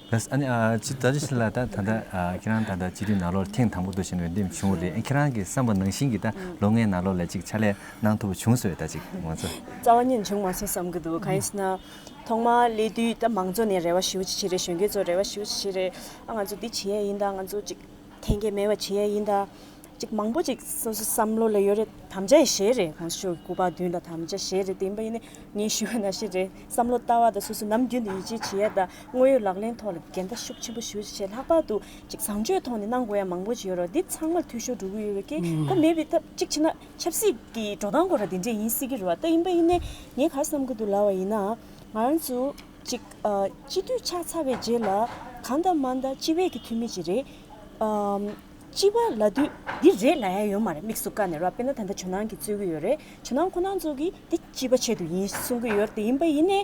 ལགས། ཨ་ནི་ཨ་ཅི་ད་ཅི་ཞིག་ལ་ད་ད་ལྟ་ཨ་ཁྱེད་རང་ད་ལྟ་སྤྱི་འཐུས་ནང་ལོགས་ཐེངས་དང་པོ་དུ་ཞིག་འོས་འདེམས་བྱུང་བ་རེད། ཨ་ཁྱེད་རང་གིས་བསམ་པ་ནང་བཞིན་གྱི་ད་ལོ་ལྔའི་ནང་ལོགས་ལ་ཅིག་ཕྱག་ལས་གནང་ཐུབ་པ་བྱུང་སོང་ད་ཅིག་ང་ཚོ། རྩ་བ་ཉིད་ནས་བྱུང་མ་སོང་བསམ་གྱི་འདུག་གང་ཡིན་ཟེར་ན། ཐོག་མར་སླེབས་དུས་ད་མང་ཚོགས་ནས་རེ་བ་ཞེ་པོ་ཅིག་བྱེད་རེད། གཞོན་སྐྱེས་ཚོ་རེ་བ་ཞེ་པོ་ཅིག་བྱེད་རེད། ཨ་ང་ཚོ་འདི་བྱེད་ཡ་ཡིན་ད། ང་ཚོ་ཅིག་འཐེན་འཁྱེར་མེད་པ་བྱེད་ཡ་ཡིན་ད། ཅིག་མང་པོ་ཅིག་སོ་སོ་བསམ་བློ་ལ་ཡོད་རེད། དམ་བཅའ་ཡི་བཞེས་རེད། ཁོང་ཚོ་ཤོག་སྐུ་པར་མདུན་ལ་དམ་བཅའ་བཞེས་རེད། དེ་ཡིན་པ་ཡིན་ནའི་ངས་ཞུ་བ་ནང་བཞིན་རེད། བསམ་བློ་ལྟ་བ་དང་སོ་སོ་ནམ་རྒྱུན་དུ་ཡིད་ཆེས་བྱེད་ཡ་དང་དངོས་ཡོད་ལག་ལེན་ཐོག་ལ་འགལ་ཟླ་ཤུགས་ཆེན་པོ་ཞེ་པོ་ཅིག་བྱས། ལྷག་པར་དུ་ཅིག་བཟང་སྤྱོད་ཐོག་ནས་གནང་དགོས་ཡ་མང་པོ་ཅིག་ཡོད་རེད། འདི་ཚང་མར་འཐུས་ཤོར་འགྲོ་གི་ཡོད་རེད་ཀི། ད་མེད་པའི་ཐབས་ཅིག་བྱས་ན་ཆབ་སྲིད་ཀྱི་འགྲོ་སྟངས་སྐོར་ལ་དེ་འདྲས་ཡིན་སྲིད་ཀྱི་རེད་བ། ད་ཡིན་པ་ཡིན་ནའི་ངས་ག་རེ་བསམ་གྱི་འདུག་ལབ་པ་ཡིན་ན། ང་རང་ཚོ་ཅིག་ཨ་སྤྱི་འཐུས་ཆགས་ཚར་བའི་རྗེས་ལ་གང་ལྟར་མ་ལྟར་སྤྱི་པའི་གི་འཐུས་མི་ཅིག་རེད། ཨམ། སྤྱི་པ་ལབ་དུས་འདི་རེད་ལབ་ཡ་ཡོད་མ་རེད། དམིགས་སུ་བཀར་ནས་རེད་བ། དཔེར་ན་ད་ལྟ་ཇོ་ནང་གིས་རྩོད་ཀྱི་ཡོད་རེད། ཇོ་ནང་ཁོ་རང་ཚོ་གིས་འདི་སྤྱི་པ་ཆེད་དུ་ཡིན་གསུང་གི་ཡོད་རེད། དེ་ཡིན་པ་ཡིན་ནའི་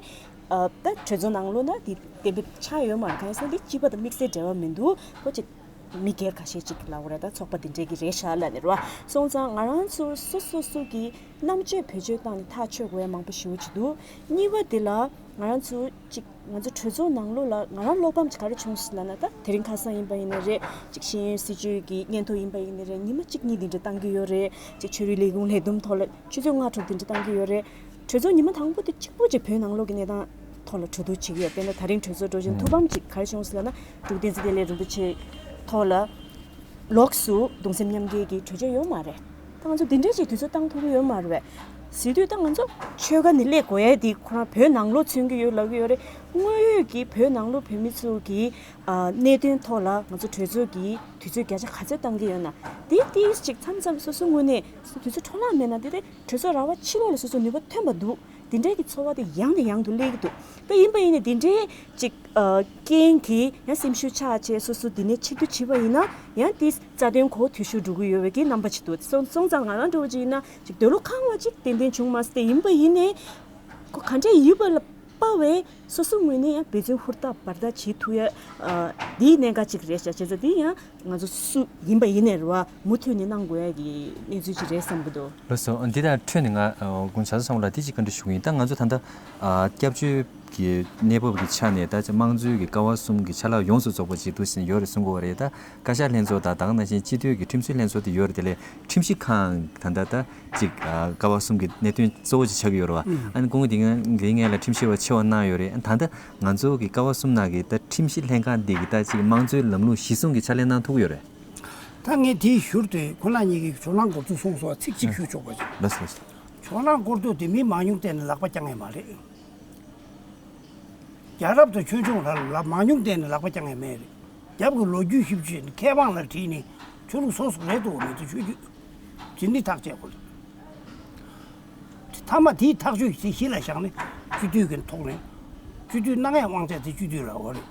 ཨ་ད་གྲོས་ཚོགས་ནང་ལོགས་ན་འདི་གཏན་འབེབས་ཆགས་ཡོད་མ་རེད། གང་ཡིན་ཟེར་ན་འདི་སྤྱི་པ་དང་དམིགས་བསལ་འབྲེལ་བ་མི་འདུག་ཁོ་ཅིག་མི་སྒེར་ཁ་ཤས་ཅིག་ལབ་དགོས་རེད། ད་ཚོགས་པ་འདི་འདྲས་ཀྱི་རེད་ཤག་ལབ་ནས་རེད་བ། སོང་ཙང་ང་རང་ཚོ་སོ་སོ་སོ་གི་རྣམ་དཔྱོད་བེད་སྤྱོད་བཏང་ནས་ཐག་གཅོད་དགོས་ཡ་མང་པོ་ཞེ་པོ་ཅིག་འདུག་གཉིས་པ་དེ་ལ་ང་རང་ཚོ་ཅིག་ང་ཚོ་གྲོས་ཚོགས་ནང་ལོགས་ལ་ང་རང་བློ་ཕམ་ཅིག་ག་རེ་བྱུང་སོང་ལབ་ན། ད་དེ་རིང་ཁ་སང་ཡིན་པ་ཡིན་ནའི་རེད། ཅིག་ཤེས་ཡོན་སྲིད་བྱུས་ཀྱི་སྙན་ཐོ་ཡིན་པ་ཡིན་ནའི་རེད། ཉི་མ་གཅིག་གཉིས་འདི་འདྲ་བཏང་གི་ཡོད་རེད། ཅིག་ཆོས་རིག་ལས་ཁུངས་ལས་བསྡོམས་ཐོག་ལ་ཆུ་ཚོད་ལྔ་དྲུག་འདི་འདྲ་བཏང་གི་ཡོད་རེད། གྲོས་ཚོགས་ཉི་མ་དང་པོ་དེ་གཅིག་པུ་ཅིག་བོད་ནང་ལོགས་ཀྱི་གནས་སྟངས་ཐོག་ལ་གྲོས་བསྡུར་བྱེད་ཀྱི་ཡོད། དཔེར་ན་ད་རིང་གྲོས་ཚོགས་གྲོལ་རྗེས་ཐུགས་ཕམ་ཅིག་ག་རེ་བྱུང་སོང་ལབ་ན། འབྲུག་བསྟན་འཛིན་བདེ་ལེགས་རིན་པོ་ཆེ་ཐོག་ལ་ལོགས་སུ་གདུང་སེམས་མཉམ་སྐྱེད་ཀྱི་གྲོས་ཆོད་ཡོད་མ་རེད། ད་ང་ཚོ་འདི་འདྲའི་ཅིག་དུས་ཚོད་བཏང་ཐུབ་ཀྱི་ཡོད་མ་རེད་པས། ཟེར་དུས་ད་ང་ཚོ་ཆོལ་ཁ་ནས་སླེབས་དགོས་ཡས་འདི་ཁོ་རང་བོད་ནང་ལོགས་མཚོན་གྱི་ཡོད་ལབ་ཀྱི་ཡོད་རེད། དངོས་ཡོད་ཀྱི་བོད་ནང་ལོགས་བོད་མི་ཚོ་གི་ཨ་གནད་དོན་ཐོག་ལ་ང་ཚོ་གྲོས་ཚོགས་ཀྱི་དུས་ཚོད་བརྒྱ་ཆ་ག་ཚོད་བཏང་གི་ཡོད་ན། དེ་ཏིས་ཅིག་མཚམས་མཚམས་སོ་སོ་ངོས་ནས་དུས་ཚོད་འཕྲོ་བརླག་མེད་ན་དེ་དེ་གྲོས་ཚོགས་ར་བ་ཕྱི་ལོགས་ལ་སོ་སོ་ནུས་པ་ཐོན་པ་འདུག་དེ་འདྲའི་གི་ཚོར་བ་དེ་ཡང་ནས་ཡང་དུ་སླེབས་ཀྱི་འདུག་ད་ཡིན་པ་ཡིན་ནའི་དེ་འདྲའི་ཅིག་ཨ་རྐྱེན་གྱིས་ཡང་སེམས་ཤུགས་ཆག་བྱས་སོ་སོ་འདི་ནས་ཕྱིར་བསྡུ་བྱས་པ་ཡིན་ན་ཡང་དེ་རྩ་དོན་གོ་འཐུས་ཤོར་འགྲོ་གི་ཡོད་པའི་གི་རྣམ་པ་ཅིག་འདུག་སོང་སོང་ཙང་ང་རང་འདྲ་བོ་ཅིག་ཡིན་ན་ཅིག་འདོད་བློ་ཁེངས་པ་ཅིག་ཏན་ཏན་བྱུང་མ་སོང་། དེ་ཡིན་པ་ཡིན་ནའི་ཁོ་ག་འདྲས་ཡོད་པ་ལ་དཔའ་བའི་སོ་སོ་ངོས་ནས་ཡང་འབད་བརྩོན་ཧུར་ཐག་འབད་ཐག་བྱེད་ཐུབ་ཡ་ཨ་འདིའི་གནད་འགག་ཅིག་རེད་ཤག་བྱས་ཙང་འདི་ཡང་ང་ཚོ་སུ་ཡིན་པ་ཡིན་ནའི་རེད་བ། མུ་མཐུད་ནས་གནང་དགོས་ཡ་གི་གནས་ཚུལ་ཅིག་རེད་བསམ་གྱི་འདུག་ལགས་སོ། འདི་དང་འཕྲོས་ནས་ང་དགུང་བྱ་ཚོ་ཚང་མ་ལ་དེ་ཅིག་བཀའ་འདྲི་ཞུ་གི་ཡིན། ད་ང་ཚོ་ད་ལྟ་ཨ་སྐྱབས་བཅོལ་གྱི་གནས་བབ་ཀྱི་ཆ་ནས་ད་དམངས་གཙོའི་གི་ཀ་བ་གསུམ་གྱི་ཆ་ལག་ཡོངས་སུ་རྫོགས་པ་ཅིག་འདུག་ཟིན་ཡོད་རེད་གསུང་གི་ཡོད་རེད། ད་བཀའ་ཤག་ལྷན་ཚོགས་དང་ད་ག་ནང་བཞིན་སྤྱི་འཐུས་ཀྱི་ཁྲིམས་བཟོའི་ལྷན་ཚོགས་དེ་ཡོད་རེད། དེ་ལས་ཁྲིམས་ཞིབ་ཁང་ད་ལྟ་ད་ཅིག་ཨ་ཀ་བ་གསུམ་གྱི་གནད་དོན་གཙོ་བོ་ཅིག་ཆགས་ཀྱི་ཡོད་རེད་བ། ཨ་ནི་སྐུ་ངོ་འདི་ང་འདི་ངས་ལ་ཁྲིམས་ཞིབ་པ་ཆེ་བ་གནང་ཡོད་རེད། ཨ་ནི་ད་ལྟ་ང་ཚོ་གི་ཀ་བ་གསུམ་ནང་གི་ད་ཁྲིམས་ཞིབ་ལྷན་ཁང་འདི་གི་ད་ཅིག་དམངས་གཙོའི་ལམ་ལུགས་གཞི་བཟུང་གི་ཕྱག་ལས་གནང་ཐུབ་ཀྱི་ཡོད་རེད། ད་ངས་དེའི་ཞུར་དུ་ཁོ་ན་གཉིས་ཀྱི་ཇོ་ནང་སྐོར་ཚུལ་གསུངས་སོགས་ཚིག་གཅིག་ཞུ་ཆོག་པ་ཅིག་ལགས་སོ། ལགས་སོ། ཇོ་ནང་སྐོར་ཚུལ་དེ་མི་མང་ཉུང་བལྟས་ནས་ལག་པ་བརྐྱང་ཡས་མ་རེད། རྒྱལ་རབས་དང་ཆོས་འབྱུང་ལ་ལ་མང་ཉུང་བལྟས་ནས་ལག་པ་བརྐྱང་ཡས་མེད་རེད། རྒྱབ་ཀྱི་ལོ་རྒྱུས་ཞིབ་ཅིག་མཁས་དབང་ལ་དྲིས་ནས་ཆོས་ལུགས་སོ་སོ་རེད་འདུག་མི་འདུག་ཆོས་བརྒྱུད་ཅི་འདི་ཐག་བཅད་དགོས་རེད། མཐའ་མ་དེའི་ཐག་གཅོད་ཀྱི་གཞི་ལ་བཞག་ནས་སྤྱི་འཐུས་ཀྱི་ཐོག་ནས་སྤྱི་འཐུས་གནང་ཡས་དབང་ཆ་དེ་སྤྱི་འཐུས་ལ་འོ་རེད།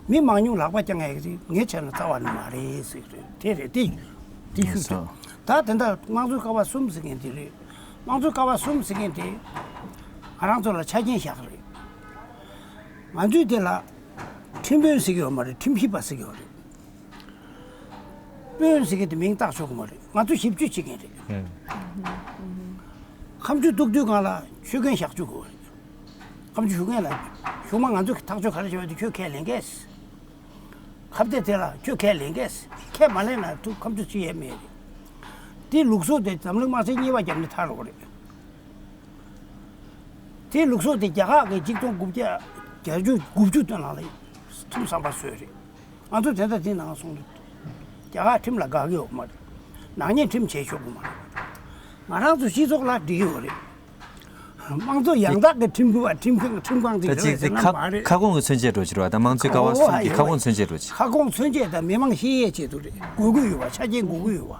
མི་མང་ཉུང་ལག་པ་བརྐྱང་ཡས་ཀྱི་ངས་བྱས་ན་རྩ་བ་ནས་མ་རེད་ཟེར་གྱི་རེད། དེ་རེད་དེ་དེ་ཞུ་ཐུབ། ད་དེ་འདྲ་དམངས་གཙོའི་ཀ་བ་གསུམ་ཟེར་མཁན་དེ་རེད། དམངས་གཙོའི་ཀ་བ་གསུམ་ཟེར་མཁན་དེ་ང་རང་ཚོ་ལ་ཆ་རྐྱེན་བཞག་གི་རེད། ང་ཚོས་དེ་ལ་ཁྲིམས་དཔོན་ཟེར་གྱི་ཡོད་མ་རེད། ཁྲིམས་ཞིབ་པ་ཟེར་གྱི་ཡོད་རེད། དཔོན་ཟེར་མཁན་དེ་མིང་བཏགས་ཆོག་གི་མ་རེད། ང་ཚོ་ཞིབ་དཔྱོད་བྱེད་མཁན་རེད། ཁ་མཆུ་གཏུག་དུས་སྒང་ལ་ཆོས་མཁན་བཞག་བཅུག་དགོས་རེད། ཁ་མཆུ་ཞུ་མཁན་ལ་གཞུག་མ་ང་ཚོས་ཐག་གཅོད་ག་རེ་བྱས་པ་དེ་ཁྱོད་ཁས་ལེན་གས། ཁ་གཏད་དེ་ལ་ཁྱོད་ཁས་ལེན་གས། ཁས་མ་ལེན་ན་ཐུགས་ཁ་མཆུ་བྱེད་ཡས་མེད་རེད། དེ་ལུགས་སྲོལ་དེ་འཛམ་གླིང་དམག་ཆེན་གཉིས་པ་བརྒྱབ་ནས་ཚར་བ་རེད། དེའི་ལུགས་སྲོལ་དེ་རྒྱ་གར་གྱི་ཆིག་སྟོང་དགུ་བརྒྱ་བརྒྱད་ཅུ་དགུ་བཅུ་དེ་ནང་ལ་ཐུམ་ཟམ་པ་བཟོས་རེད། ང་ཚོ་དེ་ལྟར་དེ་ནང་སོང་དུས་རྒྱ་གར་ཁྲིམས་ལ་དགའ་གི་ཡོད་མ་རེད། ནག་ཉེས་ཁྲིམས་བྱེད་ཆོག་གི་མ་རེད། ང་རང་ཚོ་སྤྱི་ཚོགས་ལ་འགྲིག་གི་ཡོད་རེད། དམངས་གཙོ་ཡང་དག་གི་ཁྲིམས་ཁང་ཁྲིམས་ཁང་ཁྲིམས་ཁང་ཅིག་ད་ཡོད་ཅིག་རེད་ཟེར་ན་ཁ་མ་རེད། ཁ་སྐོང་གི་མཚོན་བྱེད་འགྲོ་ཕྱིར་བ་དང་དམངས་གཙོའི་ཀ་བ་གསུམ་གྱི་ཁ་སྐོང་མཚོན་བྱེད་འགྲོ་ཕྱིར། ཁ་སྐོང་མཚོན་བྱེད་དང་མི་མང་ཤེས་ཡས་ཆེད་དུ་རེད། དགོས་ཀྱི་ཡོད་བ། ཆ་རྐྱེན་དགོས་ཀྱི་ཡོད་བ།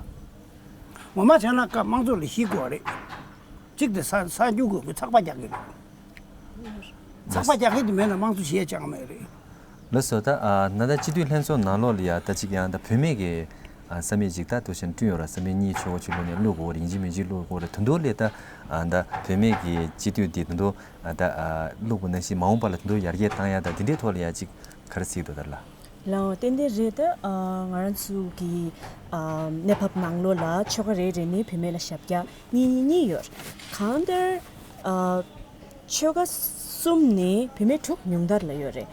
ངོ་མ་བྱས་ན་ཀ་དམངས་གཙོ་ལ་གཞི་དགོས་རེད། གཅིག་དེ་ས་ས་རྒྱུ་དགོས་ཀྱི་ཚགས་པར་རྒྱག་གི་རེད། ཚགས་པར་རྒྱག་གི་དེ་མེད་ན་དམངས་གཙོ་བྱེད་ཡ་ཅང་མེད་རེད། ལགས་སོ། ད་ཨ་ན་ད་སྤྱི་འཐུས་ལྷན་ཚོགས་ནང་ལོགས་ལ་ཡ་ད་ཅིག་ཡང་ད་བུད་མེད་ཀྱི་ ཨ་བསམ་ཡས་ཅིག་ད་འདུག་སེ་བསྐྲུན་ཡོད་ར། བསམ་ཡས་གཉིས་ཆོལ་ཁ་ཆོས་ལུགས་ནས་བླུག་དགོས་རེད། ཡིན་གཅིག་མིན་གཅིག་བླུག་དགོས་རེད། ད་དུང་ལས་ད་ཨ་ད་བུད་མེད་ཀྱི་སྤྱི་འཐུས་འདི་ད་དུང་ཨ་ད་ཨ་བླུག་པ་ནང་བཞིན་མ་འོངས་པ་ལ་ད་དུང་ཡར་རྒྱས་བཏང་ཡ་ད་འདི་འདྲའི་ཐོག་ལ་ཡ་ཅིག་ག་རེ་གཟིགས་འདུག་ད་ལ། ལའོ་ཏན་ཏན་རེད། ད་ཨ་ང་རང་ཚོ་གི་ཨ་གནས་བབ་ནང་ལོགས་ལ་ཆོལ་ཁ་རེ་རེ་ནས་བུད་མེད་ལ་ཞབས་བཀྱག་གཉིས་གཉིས་གཉིས་ཡོད། གང་ལྟར་ཨ་ཆོལ་ཁ་གསུམ་ནས་བུད་མེད་དྲུག་ཉུང་མཐར་ལ་ཡོད་རེད།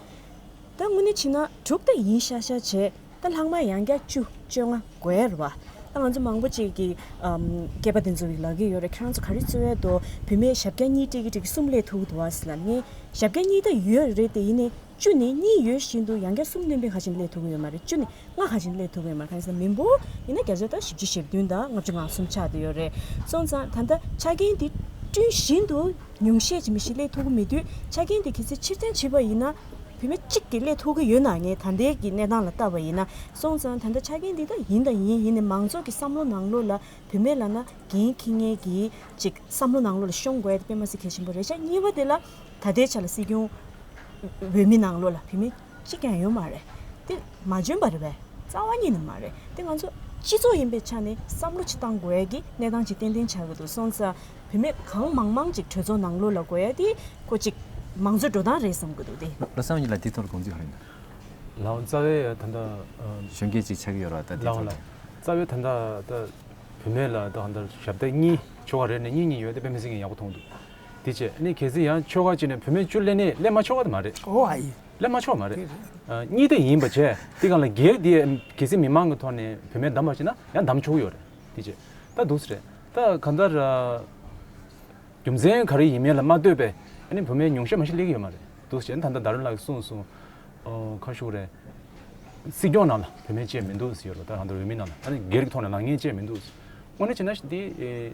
ད་དངོས་གནས་བྱས་ན་དྲུག་ད་ཡིན་ཤག་ཤག་བྱས། ད་ལྷག་མ་ཡང་བསྐྱར་བཅུ་བཅོ་ལྔ་དགོས་རེད་བ། ད་ང་ཚོ་མང་པོ་ཅིག་གིས་ཨམ་སྐྱེས་པ་དེ་ཚོ་གིས་ལབ་ཀྱི་ཡོད་རེད། ཁྱེད་རང་ཚོ་ག་རེ་རྩོད་ཡ་འདུག་བུད་མེད་ཞབས་བཀྱག་གཉིས་སྤྲད་ཀྱི་སྤྲད་ཀྱི་གསུམ་སླེབས་ཐུབ་ཀྱི་འདུག་བ་ཟེར་ལབ་ནས། ཞབས་བཀྱག་གཉིས་ད་ཡོད་རེད་དེ། ཡིན་ནའི་བཅུ་ནས་གཉིས་ཡོད་བཞིན་དུ་ཡང་བསྐྱར་གསུམ་སྣོན་པའི་ཁ་ཆེམས་སླེབས་ཐུབ་ཀྱི་ཡོད་མ་རེད། བཅུ་ནས་ལྔ་ཁ་ཆེམས་སླེབས་ཐུབ་ཀྱི་ཡོད་མ་རེད། གང་ཡིན་ཟེར་ན་མི་འབོར་ཡིན་ན་བརྒྱ་ཆ་ད་བཞི་བཅུ་ཞེ་བདུན་དང་ལྔ་བཅུ་ང་གསུམ་ཆགས་བསྡད་ཡོད་རེད། སོང་ཙང་ད་ལྟ་ཆ་རྐྱེན་འདི་བསྐྲུན་བཞིན་དུ་ཉུང་ཤས་ཅིག་མི་ཞིག་སླེབས་ཐུབ་ཀྱི་མེད་དུས། ཆ་རྐྱེན་འདི་གལ་སྲིད་ཕྱིར་འཐེན་བྱས་པ་ཡིན་ན། བུད་མེད་གཅིག་གིས་སླེབས་ཐུབ་ཀྱི་ཡོད་ན། ངས་ད་ལྟའི་གི་གནས་སྟངས་ལ་བལྟས་པ་ཡིན་ན། སོང་ཙང་ད་ལྟ་ཆ་རྐྱེན་འདི་ད་ཡིན་ད་ཡིན། ཡིན་ནའི་མང་ཚོགས་ཀྱི་བསམ་བློ་ནང་ལོགས་ལ་བུད་མེད་ལབ་ན་འགན་འཁྱེར་མཁན་གྱི་ཅིག་བསམ་བློ་ནང་ལོགས་ལ་ཤོང་དགོས་ཡ་དེ་དཔེ་མ་སྲིད་གལ་ཆེན་པོ་རེད་ཤག་གཉིས་པ་དེ་ལ་ད་ལྟའི་ཆ་ལ་སྲིད་སྐྱོང་འོས་མི་ནང་ལོགས་ལ་བུད་མེད་གཅིག་ཀྱང་ཡོད་མ་རེད། དེ་མ་འཇོན་པ་རེད་པས། རྩ་བ་ཉིད་ནས་མ་རེད། དེ་ང་ཚོ་སྤྱི་ཚོགས་ཡིན་པའི་ཆ་ནས་བསམ་བློ་ཅིག་བཏང་དགོས་ཡ་གི་གནས་སྟངས་ཅིག་ཏན་ཏན་ཆགས་ཀྱི་འདུག་སོང་ཙང་བུད་མེད་གང་མང་མང་ཅིག་གྲོས་ཚོགས་ནང་ལོགས་ལ་དགོས་ཡ་དེ་ཁོ་ཅིག་མང་གཙོའི་འགྲོ་སྟངས་རེད་བསམ་གྱི་འདུག་དེ། བློ་བཟང་ཉིད་ལ་འདི་ཐོག་ལ་དགོངས་ཚུལ་ག་རེ་ཡིན། ལའོ་རྩ་བའི་ད་ལྟ་ཨ་གཞོན་སྐྱེས་ཅིག་ཆགས་ཀྱི་ཡོད་རེད་བ། ད་འདི་ལའོ་ཐོག་ལ་ལ་རྩ་བའི་ད་ལྟ་ད་བུད་མེད་ལ་ད་ལྟ་ཞབས་སྟེགས་གཉིས་ཆོལ་ཁ་རེ་ནས་གཉིས་གཉིས་ཡོད་དེ་དཔེ་མི་སྲིད་ཀྱི་ཡག་པོ་མཐོང་འདུག་དེ་བྱས་ཨ་ནི་གལ་སྲིད་ཡང་ཆོལ་ཁ་གཅིག་ནས་བུད་མེད་བཅུ་སླེབས་ནས་སླེབས་མ་ཆོག་ག་དེ་མ་རེད། ཨོ་ཨ་ཡི། སླེབས་མ་ཆོག་མ་རེད། ཨ་གཉིས་དེ་ཡིན་པ་བྱས་དེ་གང་ལ་སྒེར་དེ་གལ་སྲིད་མི་མང་གི་ཐོག་ནས་བུད་མེད་བདམས་པ་བྱས་ན་ཡང་བདམས་ཆོག་ཡོད་རེད། དེ་བྱས་ད་འདུག་སེ་རེད། ད་གང་ལྟར་ཨ། རྒྱུ་མཚན་ག་རེ་ཡིན་མིན་ལ་མ་ལྟོས་པའི་ཨ་ནི་བུད་མེད་ཉུང་ཤས་མ་ཤས་སླེབས་ཀྱི་ཡོད་མ་རེད། འདུག་སེ་བྱས་ན་ད་ལྟ་ཟླ་སྒྲོན་ལགས་ཀྱིས་གསུངས་སོང་། ཨོ་ཁ་ཤུག་རེད། སྲིད་སྐྱོང་ནང་ལ་བུད་མེད་བཅས་མི་འདུག་ཟེར་ཡོད་རེད། ད་གང་ལྟར་འོས་མི་ནང་ལ་ཨ་ནི་སྒེར་གྱི་ཐོག་ནས་ལངས་མཁན་བཅས་མི་འདུག་དངོས་གནས་བྱས་ན་འདི་ཨེ་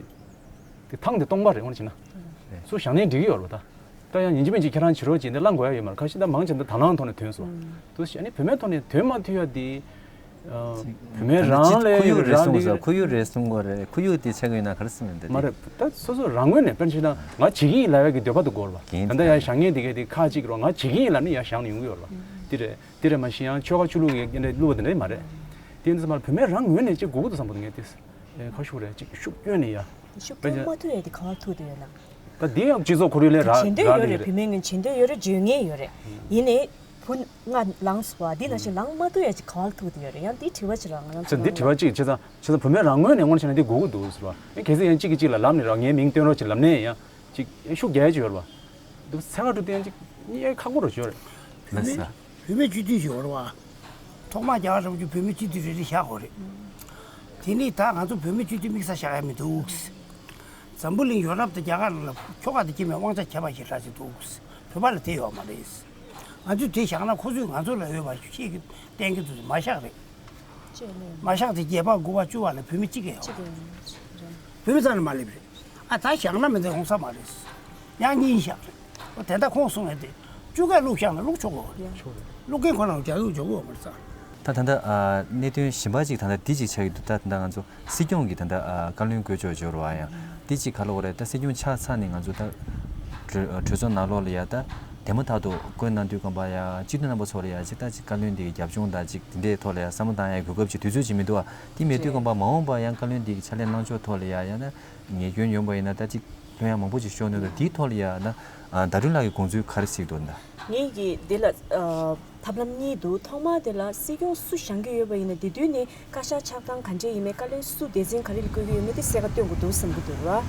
འདི་ཐང་འདི་སྟོང་པ་རེད། དངོས་གནས་བྱས་ན་སུ་བཞག་ནའི་འགྲིག་གི་ཡོད་རེད། ད་ད་ཡང་ཡིན་གཅིག་མིན་གཅིག་ཁྱེད་རང་བྱེད་རོགས་བྱེད་འདི་བླང་དགོས་ཡ་ཡོད་མ་རེད། ཁ་ཤས་ད་མང་ཆེ་ད་དང་བླངས་ཐོག་ནས་ཐོན་སོང་། འདུག་སེ་བྱས་ཨ་ནི་བུད་མེད་ཐོག་ནས་ཐོན་མ་ཐུབ་ཡ་འདི། ཨ་བུད་མེད་རང་ལས་ཁོར་ཡུག་རེ་རང་ཟུང་ལས་ཟེར། ཁོར་ཡུག་རེ་ཟུང་དགོས་རེད། ཁོར་ཡུག་དེ་ཆགས་ཀྱི་ཡོད་ན་ག་རེ་ཟེར་ན་འདི་མ་རེད། ད་སོ་སོ་རང་ངོས་ནས་དཔེར་ན་ཆ་བཞག་ན་ང་བྱེད་ཀྱི་ཡིན་ལབ་ཡ་གི་འདོད་པ་དེ་དགོས་རེད་བ། གན་ད་ལྟ་ཡ་བཞག་མཁན་དེ་གས་དེ་ཁག་གཅིག་རོ། ང་བྱེད་ཀྱི་ཡིན་ལབ་ནས་ཡ་བཞག་ནས་ཡོང་གི་ཡོད་རེད་བ། དེ་རེད། དེ་རེད། མ་གཞི་ཡང་ཆོལ་ཁ་ཆོས་ལུགས་ཀྱི་འདི་འདྲ་བླུག་པ་དེ་འདྲ་མ་རེད། དེ་ཡིན་ཙང་མ་བུད་མེད་རང་ངོས་ནས་ཅིག་དགོས་ཀྱི་འདུག་བསམ་པ་དེ་ངས་དེ་ཁ་ཤུག་རེད། ཅིག་ཤུགས་བསྐྱོན་ནས་ཡ། ཤུགས་བསྐྱོན་མ་ཐུབ་ཡ་དེ་ག་བ་ཐུག་དེ་ཡོད་ན། ད་འདི་ཡང་སྤྱི་ཚོགས་ཁོར་ཡུག་ལས་རག་བྱེད་འདོད་ཡོད་རེད། རེད། བུད་མེད་ངོས་བྱེད་འདོད་ཡོད་རེད། བརྗོད་མཁན་ཡོད་རེད། ཡིན་ནའི། བུ་ང་ལངས་སོང་བ། འདི་ནང་བཞིན་ལངས་མ་ཐུབ་ཡ་ཅིག་ག་བ་ལ་ཐུག་དེ་ཡོད་རེད། ཡང་འདི་དྲི་བ་ཅིག་རང་ང་རང་ཚོ་འདི་དྲི་བ་ཅིག་བྱས་ཙང་བྱས་ཙང་བུད་མེད་རང་ངོས་ནས་དངོས་གནས་བྱས་ན་འདི་དགོས་ཀྱི་འདུག་ཟེར་བ། ཨེ་གལ་སྲིད་ཡང་གཅིག་གིས་གཅིག་ལ་ལབ་ནས་ར་ངའི་མིང་བཏོན་རོགས་ཅིག་ལབ་ནས་ཡང་ཅིག་ཤུགས་རྒྱག་ཡ་ཅིག་ཡོད་རེད་བ། འདུག་ཚན་ཁ་གྲུ་སྟེང་ཅིག་གཉིས་ཁག་པོ་རུ་ཞོར་རེད། ལགས་སོ། བུད་མེད་སྤྱི་འཐུས་ཞིག་ཡོད་རེད་བ། ཐོག་མར་རྒྱ་གར་རིན་པོ་ཆེ་བུད་མེད་སྤྱི་འཐུས་རེ་རེ་བཞག་དགོས་རེད། དེ་ནས་ད་ང་ཚོ་བུད་མེད་སྤྱི་འཐུས་དམིགས་བསལ་བཞག་ཡ་མི་འདུག་འཛམ་བུ་གླིང་ཡོ་རོབ་དང་རྒྱ་གར་ནང་ལ་ཁྱོ་ག་དང་སྐྱེ་དམན་དབང་ཆ་ཁྱད་པར་ཞེ་དྲག་ཅིག་འདུག་བོད་པ་ལ་དེ་ཡོད་མ་རེད། ང་ཚོས་དེ་བཞག་ན་ཁོ་ཚོས་ང་ཚོ་ལ་འོས་པ་ཞིག་གཏན་གྱི་འདུག་མ་བཞག་རེད། ཅེས་ལན། མ་བཞག་དེ་བརྒྱད་པ་དགུ་པ་བཅུ་པ་ལ་བུད་མེད་གཅིག་ཀྱང་ཡོད་མ་རེད། བུད་མེད་རྩ་ནས་མ་སླེབས་རེད། ཨ་ད་བཞག་ན་མི་འདི་ཧོང་ས་མ་རེད། ཡང་གཉིས་བཞག་རེད། ཨོ་དེ་འདྲ་ཁོང་གསུང་ཡ་དེ་བཅུ་ཀ་བླུགས་བཞག་ན་བླུགས་ཆོག་གོ། བླུགས་མཁན་ཁོ་རང་རྒྱག་ཡོད་འཇོག་གོ་མ་རེད་ས། ད་ད་ལྟ་ཨ་གནད་དོན་གཞན་པ་ཅིག་ད་ལྟ་འདི་ཅིག་ཆགས་ཀྱི་འདུག་ད་ད་ལྟ་ང་ཚོ་སྲིད་སྐྱོང་གི་ད་ལྟ་ཨ་བཀའ་བློན་བསྐོས་ཕྱོགས་འབྱོར་བ་ཡང་འདི་ཅིག་ག་ལ་འོ་རེད། ད་སྲིད་སྐྱོང་ཆགས་ཚར་ནས་ང་ཚོ་ད་གྲོས་གྲོས་ཚོགས་ནང་ལོགས་ལ་ཡ་ད་དེ་མ་ཐག་ཏུ་བསྐོས་གནང་དུས་སྐབས་ལ་ཡ་སྤྱི་འཐུས་རྣམ་པ་ཚོ་ལ་ཡ་ཅིག་ད་ཅིག་བཀའ་བློན་འདི་གི་རྒྱབ་ལྗོངས་དང་ཅིག་དེ་འདྲའི་ཐོག་ལ་ཡ་བསམ་བློ་བཏང་ཡ་གོ་སྐབས་ཅིག་དུས་ཚོད་ཅིག་མི་འདུག་ཨ། དེ་མེད་དུས་སྐབས་མ་འོངས་པ་ཡང་བཀའ་བློན་འདི་གི་ཕྱག་ལས་གནང་ཕྱོགས་ཐོག་ལ་ཡ་ཡང་ན། ཉེས་སྐྱོན་ཡོང་པ་ཡིན་ན་ད་ཅིག་ལྷོད་ཡངས་མང་པོ་ཅིག་ཤོར་ནས་འདུག་དེའི་ཐོག་ལ་ཡ་ན་ཨ་ཟླ་སྒྲོན་ལགས་ཀྱི་དགོངས་ཚུལ་ག་རེ་གཟིགས་འདུག་ན། ངེད་ཀྱིས་འདི་ལ་ཨ་ཐབས་ལམ་གཉིས་འདུག་ཐོག་མར་དེ་ལ་སྲིད་སྐྱོང་སུ་བཞེངས་ཀྱི་ཡོད་པ་ཡིན་ན་དེ་དུས་ནས་བཀའ་ཤག་ཆགས་སྟངས་ག་འདྲས་ཡིན་མིན། བཀའ་བློན་སུ་སྡེ་ཚན་ག་རེ་ལ་བསྐོ་གི་ཡོད་མེད་དེ་གསལ་ཁ་སྟོན་དགོས་འདུག་བསམ་གྱི་འདུག་ར།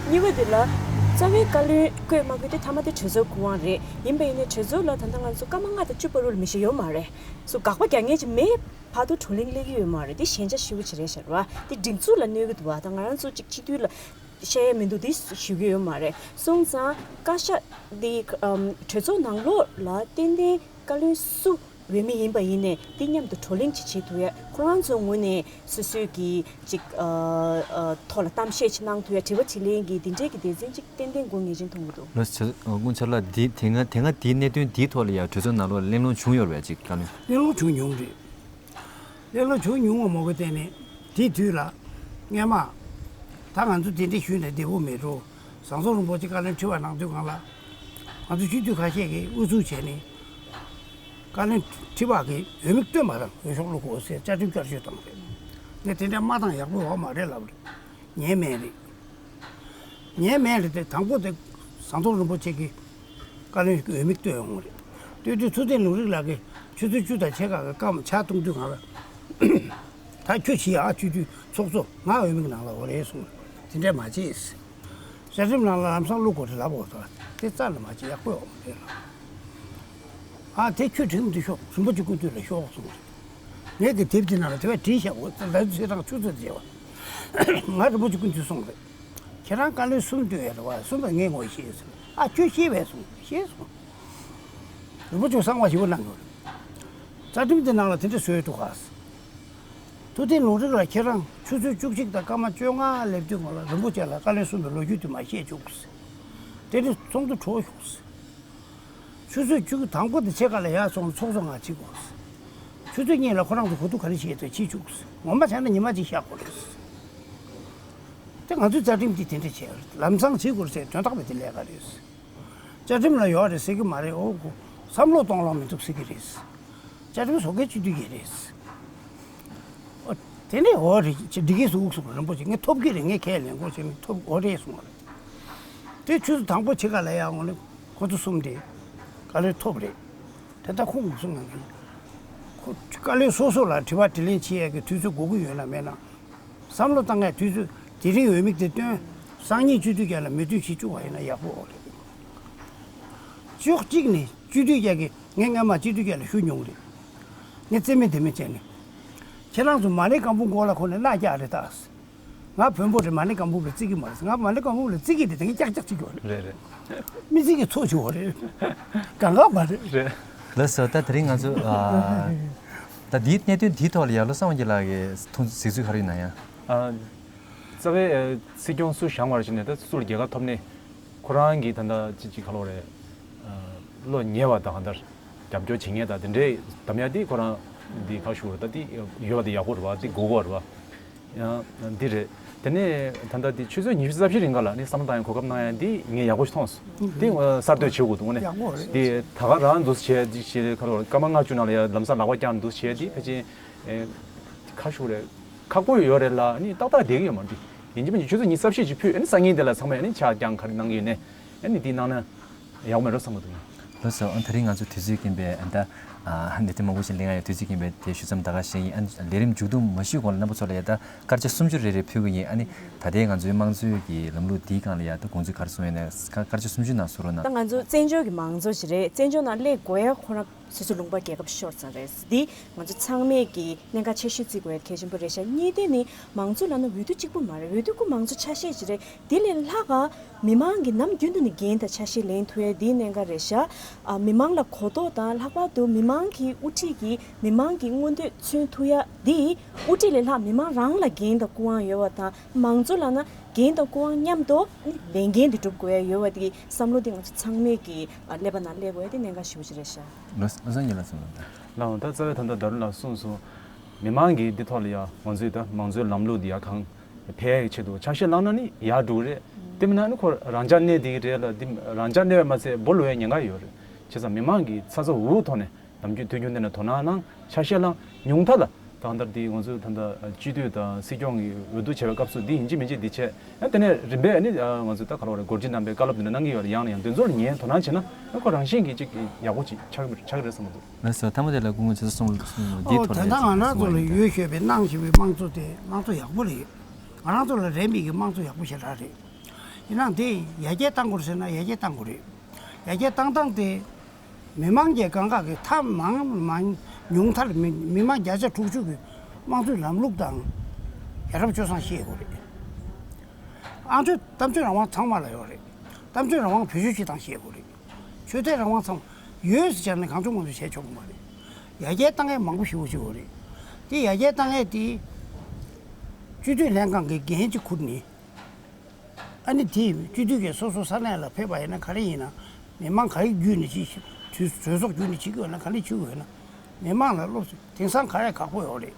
གཉིས་པ་དེ་ལ་རྩ་བའི་བཀའ་བློན་བསྐོས་མ་དགོས་དེ་མཐའ་མ་དེ་གྲོས་ཚོགས་སྐུ་དབང་རེད། ཡིན་པ་ཡིན་ནའི་གྲོས་ཚོགས་ལ་ད་ལྟ་ང་ཚོ་སྐར་མ་ལྔ་དང་བཅུ་བར་དུ་ལ་མི་ཤེས་ཡོད་མ་རེད། སུ་དགག་པ་རྒྱག་མཁན་ཅིག་མེད་བར་དུ་བགྲོ་གླེང་སླེབས་ཀྱི་ཡོད་མ་རེད། དེ་ཞན་ཆ་ཞེ་པོ་ཅིག་རེད་ཤག་ར། དེ་སྒྲིག་འཛུགས་ལ་གནོད་ཀྱི་འདུག་བ། ད་ང་རང་ཚོ་ཅིག་སྤྱི་འཐུས་ལ་བཤད་ཡ་མི་འདུག་དེ་ཞུ་གི་ཡོད་མ་རེད། སོང་ཙང་བཀའ་ཤག་འདི་ཨམ་གྲོས་ཚོགས་ནང་ལོགས་ལ་ཏན་ཏན་བཀའ་བློན་སུ་འོས་མི་ཡིན་པ་ཡིན་ནའི་འདི་མཉམ་དུ་བགྲོ་གླེང་ཅིག་བྱེད་ཐུབ་ཡ། ཁོ་རང་ཚོའི་ངོས་ནས་སོ་སོའི་གི་ཅིག་ཨ་ཨ་ཐོག་ལ་གཏམ་བཤད་ཅིག་གནང་ཐུབ་ཡ། དྲི་བ་དྲིས་ལན་གྱི་འདི་འདྲའི་གི་སྡེ་ཚན་ཅིག་ཏན་ཏན་དགོས་ངེས་ཅན་མཐོང་གི་འདུག་ལགས་སོ། སྐུ་ངོ་ཚེ་རིང་ལགས། འདི་དེ་སྔ་དེ་སྔ་འདིའི་གནད་དོན་འདིའི་ཐོག་ལ་ཡ་གྲོས་ཚོགས་ནང་ལོགས་ལ་གླེང་སློང་བྱུང་ཡོད་རེད་པས། ཅིག་བཀའ་བློན། གླེང་སློང་བྱུང་མྱོང་རེད། གླེང་སློང་བྱུང་མྱོང་བ་མ་གོ་བརྟེན་ནས་དེའི་དུས་ལ་སྔས་མ་ད་ང་ཚོ་དེ་འདྲ་ཞུས་ན་བདེ་པོ་མེད་འགྲོ། ཟམ་གདོང་རིན་པོ་ཆེ་བཀའ་བློན་ཁྲི་པ་གནང་དུས་སྒང་ལ་ང་ཚོ་སྤྱི་འཐུས་ཁ་ཤས་ཀྱིས་དབུ་བཙུགས་བྱས་ནས་བཀའ་བློན་ཁྲི་པ་གིས་འོས་མི་བཏོན་པ་དང་འོས་ཤོག་བླུག་དགོས་ཟེར་བཅའ་ཁྲིམས་བསྐྱར་བཅོས་བཏང་རེད། ངས་དེ་འདྲ་མ་བཏང་ཡག་པོ་ཡོད་མ་རེད་ལབ་རེད། ཉན་མེད་རེད། ཉན་མེད་རེད་དེ། དང་པོ་དེ་ཟམ་གདོང་རིན་པོ་ཆེ་གིས་བཀའ་བློན་འོས་མི་བསྟོད་ཡོང་རེད། བསྟོད་དུས་ཚུལ་ལྡན་ལུང་རིགས་ལགས་ཀྱིས་ཆུ་ཚོད་བཅུ་དང་ཕྱེད་ཀ་གི་སྐར་མ་ཆ་གཏོང་དུས་ང་ལ། ད་ཁྱོད་ཕྱིན་ཡ། སྤྱི་འཐུས་ཚོགས་གཙོ་ང་འོས་མི་གི་ནང་ལ་འོ་རེད་གསུངས། དེ་འདྲ་མ་བྱེད། བཅའ་ཁྲིམས་ནང་ལ་ལམ་སང་བླུག་དགོས་རེད་ལབ་འོ་ད། དེ་རྩ་ནས་མ་བྱེད། ཡག་པོ་ཡོད་མ་རེད་ལ། ཨ་དེ་ཁྱོད་ཁྲིམས་འདི་ཤོག་རིན་པོ་ཆེ་སྐུ་མདུན་ལ་ཤོག་གསུངས་རེད། ངས་དེ་དེབ་དེ་ནང་ལ་དེ་བས་བྲིས་བཞག་གོ་ད་ཚེ་རང་ཆུ་ཚོད་བརྗེ་བ། ང་རིན་པོ་ཆེ་སྐུ་མདུན་གསུངས་རེད། ཁྱེད་རང་བཀའ་བློན་གསུམ་འདོན་ཡ་རེད་བ། གསུམ་པ་ངས་ངོ་ཤེས་ཟེར། ཨ་ཁྱོད་ཤེས་པས་གསུངས། ཤེས་གསུངས། རིན་པོ་ཆེ་གསང་བ་ཞིབ་པོ་གནང་དགོས་རེད། རྩ་ཁྲིམས་དེ་ནང་ལ་དེ་འདྲ་བཟོས་འདུག་ག་ཐུབ་བསྟན་ལུང་རིགས་ལ་ཁྱེད་རང་ཆུ་ཚོད་བཅུ་གཅིག་དང་སྐར་མ་བཅོ་ལྔ་སླེབས་དུས་སྔོན་ལ་རིན་པོ་ཆེ་ལ་བཀའ་བློན་གསུམ་པའི་ལོ་རྒྱུས་དེ་མ་བཤད་བཅུག་ཟེར། དེ་ནི་ཚོགས་འདུ་གྲོལ་ཤོག་ཟེར། ཆུ་ཚོད་བཅུ་དང་པོ་དེ་ཕྱེད་ཀ་ལ་ཡར་སོང་ཚོགས་གཙོ་ང་ཕྱིན་དགོས་ཟེར། ཆུ་ཚོད་གཉིས་ལ་ཁོ་རང་ཚོ་གོ་བསྡུར་ག་རེ་བྱེད་དོ་ཕྱིན་བཅུག་ཟེར། ངོ་མ་བྱས་ན་ཉི་མ་གཅིག་བཞག་དགོས་རེད་ཟེར། དེ་ང་ཚོའི་རྩ་ཁྲིམས་དེ་དེ་འདྲ་བྱས་ཡོད་རེད། ལམ་སང་བྱེད་དགོས་རེད་ཟེར། དོན་དག་མེད་དེ་ལས་ཀ་རེད་ཟེར། བཅའ་ཁྲིམས་ལ་ཡོད་རེད་ཟེར་གི་མ་རེད། འོ་གོ་བསམ་བློ་གཏོང་ལོང་མི་འདུག་ཟེར་གི་རེད། བཅའ་ཁྲིམས་བཟོ་མཁན་སྤྱི་འཐུས་ཡིན་རེད། འོ་དེ་ནས་འོ་རེད་ཅེས་འགྲིག་གི་སུ་འུག་སུ་རིན་པོ་ཆེ་ངས་ཐོབ་ཀྱི་རེད། ངས་ཁས་ལེན་དགོས་བྱས་ནས་ཐོབ་འོ་རེད་གསུངས་པ་རེད། དེ་ཆུ་ཚོད་དང་པོ་ཕྱེད་ཀ་ལ་ཡར་འོང་ནས་ཁོ་ཚོ་གསུམ་དེ་བཀའ་བློན་ཐོབ་རེད། དེ་ལྟར་ཁོང་གིས་གསུངས་ནས་ཁོ་བཀའ་བློན་སོ་སོ་ལ་དྲི་བ་དྲིས་ལན་བྱེད་ཡས་ཀྱི་དུས་ཚོད་དགོས་ཀྱི་ཡོད་ན་མེད་ན། བསམ་བློ་བཏང་ཡས་དུས་ཚོད་དེ་རིང་འོས་མི་དེ་བཏོན། སང་ཉིན་སྤྱི་འཐུས་རྒྱ་ལ་མོས་མཐུན་བྱེད་བཅུག་པ་ཡིན་ན་ཡག་པོ་འོ་རེད། ཕྱོགས་གཅིག་ནས་སྤྱི་འཐུས་རྒྱ་གིས་ངས་སྔ་མ་སྤྱི་འཐུས་རྒྱ་ལ་ཞུ་མྱོང་རེད། ངས་རྩིས་མེད་ལྡེ་མིག་བྱས་ནས། ཁྱེད་རང་ཚོ་མ་ཎི་བཀའ་འབུམ་མགོ་ལ་འཁོར་ནས་གནག་རྒྱག་རེད་ད། ང་བོན་པོ་རེད། མ་ཎི་བཀའ་འབུམ་ལ་བརྩི་གི་མ་རེད། ང་མ་ཎི་བཀའ་འབུམ་ལ་བརྩི་གི་རེད། དེ་ངས་ཀྱག་ཀྱག་བྱེད་ཀྱི་ཡོད་རེད། རེད་རེད། མི་བརྩི་གི་ཚོགས་བྱུང་བ་རེད། གང་ག་མ་རེད། རེད། ལགས་སོ། ད་དེ་རིང་ང་ཚོ་ཨ། ད་འདིའི་གནད་དོན་འདིའི་ཐོག་ལ་ཡ་བློ་བཟང་དབང་རྒྱལ་ལགས་ཀྱིས་ཐུགས་གཟིགས་ཚུལ་ག་རེ་ཡིན་ན་ཡང་། ཨ། རྩ་བའི་ཨ་སྲིད་སྐྱོང་སུ་བཞེངས་པར་བྱས་ནས་ད་སུ་ལ་རྒྱལ་ཁ་ཐོབ་ནས་ཁོ་རང་གིས་ད་ལྟ་ཅི་ཅི་ག་ལོ་རེད། ཨ། བློ་ཉེ་བ་དང་གང་ལྟར་རྒྱབ་སྐྱོར་བྱེད་མཁན་དང་དེ་འདྲའི་གདམ་ཡ་དེ་ཁོ་རང་འདི་ཁ་ཤུ་རེད། ད་དེ་ཡོད་པ་དེ་ཡག་པོ་རེད་བ། དེ་དགོས་མཁོ་རེད་བ། ཡང་འདི་རེད། དེ་ནས་ད་ལྟ་འདི་ཆུ་ཚོད་ཉི་ཤུ་རྩ་བཞི་རིང་ག་ལ་ནི་བསམ་བློ་བཏང་ཡ་གོ་སྐབས་གནང་ཡ་འདི་ངས་ཡག་པོ་ཞིག་མཐོང་སོང་། འདི་ང་གསར་གཏོད་བྱེད་དགོས་འདུག་ནས། ཡག་པོ་རེད། འདི་ད་ག་རང་འདུག་བྱས་འདི་བྱས་ཁ་ལོ་སྐར་མ་ལྔ་བཅུ་ནང་ལ་ཡ་ལམ་སང་ལག་པ་བརྐྱངས་འདུག་བྱས་འདི་ཕལ་ཆེར་ཨེ་ཁ་ཤུགས་རེད། ཁག་པོ་ཡོད་རེད་ལ་ནི་ཏག་ཏག་བསྡད་ཀྱི་ཡོད་མ་རེད། ཡིན་གཅིག་མིན་གཅིག་ཆུ་ཚོད་ཉི་ཤུ་རྩ་བཞི་ཅིག་ཕུད་ཨེ་ནི་སང་ཉིན་དེ་ལ་ཚང་མས་ཨེ་ནི་ཕྱག་བརྐྱངས་ག་རེ་གནང་གི་ཡོད་ནས་ཨེ་ནི་འདི་གནང་ན། ཡག་མེད་རོ་བསམ་གྱི་འདུག་ལགས་སོ། ཨ་ད་རིང་ང་ཚོ་དུས་ཚོད་རྐྱེན་པས་ཨ་ད་ཨ་གནད་དོན་མང་པོ་ཞིག་གླེང་ཡ་ཡོད། དུས་ཚོད་རྐྱེན་པས་དེ་ཞུ་མཚམས་ད་ག་བཞག་ཡིན། ཨ་ལས་རིམ་མཇུག་བསྡོམས་མ་ཞུས་གོང་ལ་རྣམ་པ་ཚོ་ལ་ཡ་ད་སྐར་ཆ་སུམ་ཅུ་རེ་རེ་ཕུལ་གྱི་ཡིན། ཨ་ནི་ད་ལྟའི་ང་ཚོའི་དམངས་གཙོའི་གི་ལམ་ལུགས་འདིའི་སྒང་ལ་ཡ་ད་དགོངས་ཚུལ་ག་རེ་གསུང་ཡོད་ན་སྐར་སྐར་ཆ་སུམ་ཅུ་ནང་གསུང་རོགས་གནང་། ད་ང་ཚོ་བཙན་བྱོལ་གྱི་མང་གཙོ་ཞིག་རེད། བཙན་བྱོལ་ནང་སླེབས་དགོས་ཡ་ཁོ་རང་སོ་སོའི་ལུང་པ་རྒྱལ་ཁབ་ཤོར་ཚར་རེད། འདི་ང་ཚོ་ཚང་མས་ཀྱི་གནད་འགག་ཆེ་ཤོས་བརྩི་དགོས་ཡ་གལ་ཆེན་པོ་རེད་ཤག་གཉིས་དེ་ནི་མང་གཙོ་ལབ་ན་འོས་བསྡུ་གཅིག་པུ་མ་རེད། འོས་བསྡུ་ཁོ་མང་གཙོ་ཆ་ཤས་ཤིག་རེད། དེ་ལས་ལྷག་ག་མི་མང་གིས་ནམ་རྒྱུན་དུ་ནས་འགན་དང་ཆ་ཤས་ལེན་ཐུབ་ཡ་དེའི་གནད་འགག་རེད་ཤག་ཨ་མི་མང་ལ་གོ་རྟོགས་དང་ལྷག་པར་དུ་མི་མང་གི་དབུ་ཁྲིད་ཀྱིས་མི་མང་གི་མངོན་འདོད་མཚོན་ཐུབ་ཡ་དེ་དབུ་ཁྲིད་ལས་ལྷག་མི་མང་རང་ལ་འགན་དང་སྐུ་དབང་ཡོད་པ་དང་། མང་གཙོ་ལབ་ན་འགན་དང་སྐུ་དབང་མཉམ་དུ་ནི་ལས་འགན་དེ་སྒྲུབ་དགོས་ཡ་ཡོད་པ་དེ་བསམ་བློ་དེ་ང་ཚོ་ཚང་མས་ཀྱི་ཨ་ཀླད་པ་ནང་སླེབས་དགོས་ཡ་དེ་གནད་འགག་ཞེ་པོ་ཅིག་རེད་ཤག་ལགས་སོ། ཨ་སང་ཉིན་ལ་སོང་ལ། ལགས་འོང་། ད་རྩ་བའི་ད་ལྟ་ད་རུང་ལ་གསུངས་སོང་། མི་མང་གིས་འདི་ཐོག་ལ་ཡ་ང་ཚོའི་ད་མང་གཙོའི་ལམ་ལུགས་འདི་ཡར་གང་འཕེལ་ཡག་གི་ཆེད་དུ་ཆ་ཤས་བླངས་ན་ནི་ཡག་འགྲོ་གི་རེད། དེ་མིན་ན་ནི་ཁོ་རང་འཇགས་གནས་བསྡད་ཀྱི་རེད་ལ། འདི་རང་འཇགས་གནས་པ་མ་ཚད་སྦོ་ལོག་ཡག་ཉེན་ཁ་ཡོད་རེད། བྱས་ཙང་མི་མང་གིས་ཚ་ཚ་འུར་འུར་ཐོག་ནས་ནམ་རྒྱུན་དུས་རྒྱུན་དེ་ནས་དོ་སྣང་གནང་། ཆ་ཤས་བླངས། ཉུང་མཐའ་ལ་ད་ལྟ་འདི་ང་ཚོའི་ད་ལྟ་སྤྱི་འཐུས་དང་སྲིད་སྐྱོང་གི་འོས་བསྡུ་བྱེད་པའི་སྐབས་སུ་འདི་ཡིན་གཅིག་མིན་གཅིག་འདི་བྱས། ཨ་དེ་ནས་རིམ་པས་ནི་ང་ཚོས་ད་ག་རེ་བ་རེད། སྒོར་གྱི་རྣམ་པའི་བཀའ་སློབ་འདི་འདྲ་གནང་གི་ཡོད་རེད། ཡང་ནས་ཡང་དེ་ཚོར་ཉན་དོ་སྣང་བྱས་ན་ཨ་ཁོ་རང་བཞིན་གྱིས་ཅིག་ཡག་པོ་ཅིག་ཆགས་ཆགས་ཀྱི་རེད་བསམ་གྱི་འདུག་ལགས་སོ། མཐའ་མ་དེ་ལ་སྐུ་ངོ་ཆེ་ས་གསུང་གསུང་འདི་ཨོ་ཐོག་དེ་ལ་ད་ང་རང་ཚོ་ལ་ཡོད་ཤོད་པའི་གནང་བཞིན་པའི་དམངས་གཙོ་དེ་དམངས་གཙོ་ཡག་པོ་རེད། ང་རང་ཚོ་ལ་རན་པའི་གི་དམངས་གཙོ་ཡག་པོ་ཞེ་དྲག་རེད། ཡིན་ནའང་དེ་ཡར་རྒྱས་གཏང་དགོས་རེད་ཟེར་ན་ཡར་རྒྱས་གཏང་དགོས་རེད། ཡར་རྒྱས་གཏང་སྟངས་དེ་མི་མང་གི་གང་ག་གི་མཐའ་མང་མང་ཉུང་མཐར་མི་མི་མང་བརྒྱ་ཆ་དྲུག་ཅུ་གི་དམངས་གཙོའི་ལམ་ལུགས་དང་ཡ་རབས་སྤྱོད་བཟང་ཤེས་དགོས་རེད། ཨང་ཅོ་གཏམ་བརྗོད་རང་དབང་ཚང་མ་ལ་ཡོད་རེད། གཏམ་བརྗོད་རང་དབང་བེད་སྤྱོད་བྱེད་སྟངས་ཤེས་དགོས་རེད། ཆོས་དད་རང་དབང་ཚང་མ་ཡོད་ཟེར་བྱས་ནས་གང་བྱུང་མང་བྱུང་བྱས་ཆོག་གི་མ་རེད། ཡར་རྒྱས་བཏང་ཡས་མང་པོ་ཞེ་པོ་ཅིག་ཡོད་རེད། དེ་ཡར་རྒྱས་བཏང་ཡས་དེ་སྤྱི་འཐུས་ལྷན་ཁང་གི་འགན་ཅིག་ཁུར་ནས། ཨ་ནི་དེ་སྤྱི་འཐུས་ཀྱིས་སོ་སོ་ས་གནས་ལ་ཕེབས་པ་ཡིན་ན་ག་རེ་ཡིན་ན། མི་མང་ག་རེ་བརྒྱུད་ནས་ཅིག་གྲོས་གྲོས་ཚོགས་བརྒྱུད་ནས་བྱེད་ཀྱི་ཡོད་ན་ག་རེ་བྱེད་དགོས་ཡོད་ན། མི་མང་ལ་སློབ་གསོ་དེང་སང་ག་རེ་ཁག་པོ་ཡོད་རེད།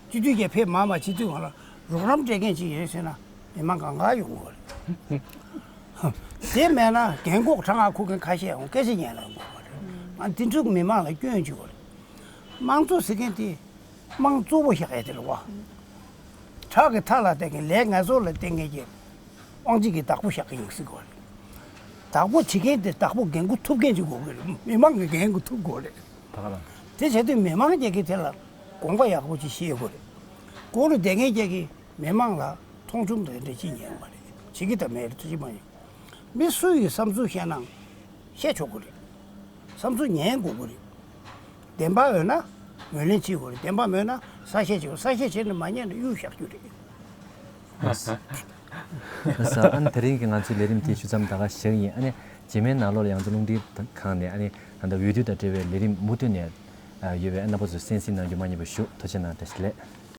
སྤྱི་འཐུས་ཀྱིས་ཕེབས་མ་མ་བྱེད་དུས་ང་ལ་རོགས་རམ་སྤྲད་མཁན་ཅིག་ཡོད་ཟེར་ན་མི་མང་གང་ག་ཡོང་གི་ཡོད་རེད། དེ་མེད་ན་རྒན་གོག་གྲང་ང་ཁུག་མཁན་ཁ་ཤས་ཡོང་སྐད་ཆ་ཉན་ལ་ཡོང་གི་ཡོད་རེད། ང་འདི་འདྲ་མི་མང་ལ་སྐྱོན་ཅིག་ཡོད་རེད། དམངས་གཙོ་ཟེར་མཁན་དེ་དམངས་གཙོ་བོ་བཞག་ཡ་དེ་རེད་བ། ཁྲག་གི་མཐའ་ལ་བརྟེན་མཁན་ལས་ངན་སོང་ལ་བརྟེན་མཁན་གྱི་དབང་ཆ་གི་བདག་པོ་བཞག་གི་ཡིན་ཟེར་གོ་རེད། བདག་པོ་བྱེད་མཁན་དེ་བདག་པོ་འགན་འཁུར་ཐུབ་མཁན་ཅིག་དགོས་ཀྱི་རེད། མི་མང་གི་འགན་འཁུར་ཐུབ་དགོས་རེད། ད་ག་རང་། དེ་བྱེད་དུས་མི་མང་རྒྱ་གི་དེ་ལ་དགོངས་པ་ཡག་པོ་ཅིག་བཞེས་དགོས་རེད། སྒོ་རུ་བསྡད་མཁན་རྒྱ་གི་མི་མང་ལ་མཐོང་ཆུང་དང་འདྲ་ཅིག་ཉན་མ་རེད། བྱེད་ཀྱི་ད་མེད་རེད། ཐུགས་རྗེ་མ་ཡིན། མི་སུ་ཡི་བསམ་ཚུལ་བཤད་ནའང་བཤད་ཆོག་གི་རེད། བསམ་ཚུལ་ཉན་དགོས་ཀྱི་རེད། བདེན་པ་འོས་ན་ངོས་ལེན་བྱེད་དགོས་རེད། བདེན་པ་མེད་ན་གསལ་བཤད་བྱེད་དགོས། གསལ་བཤད་བྱས་ནས་མ་ཉན་ན་གཡུག་བཞག་རྒྱུ་རེད། ལགས་སོ། ཨ་ནི་དེ་རིང་གི་ང་ཚོའི་ལས་རིམ་དེ་ཞུ་མཚམས་ད་ག་བཞག་ཡིན། ཨ་ནི་རྗེས་མའི་ནང་ལོགས་ལ་ཡང་རྩེ་རླུང་འཕྲིན་ཁང་ནས་ཨ་ནི་ད་ལྟ་འོས་བསྡུ་དང་འབྲེལ་བའི་ལས་རིམ་མུ་མཐུད་ནས་ཡོད་པའི་རྣམ་པ་ཚོ་གསན་གཟིགས་གནང་རྒྱུ་མ་བསྙེལ་བ་ཞུ། ཐུགས་རྗེ་གནང་། བཀྲ་ཤིས་བདེ་ལེགས།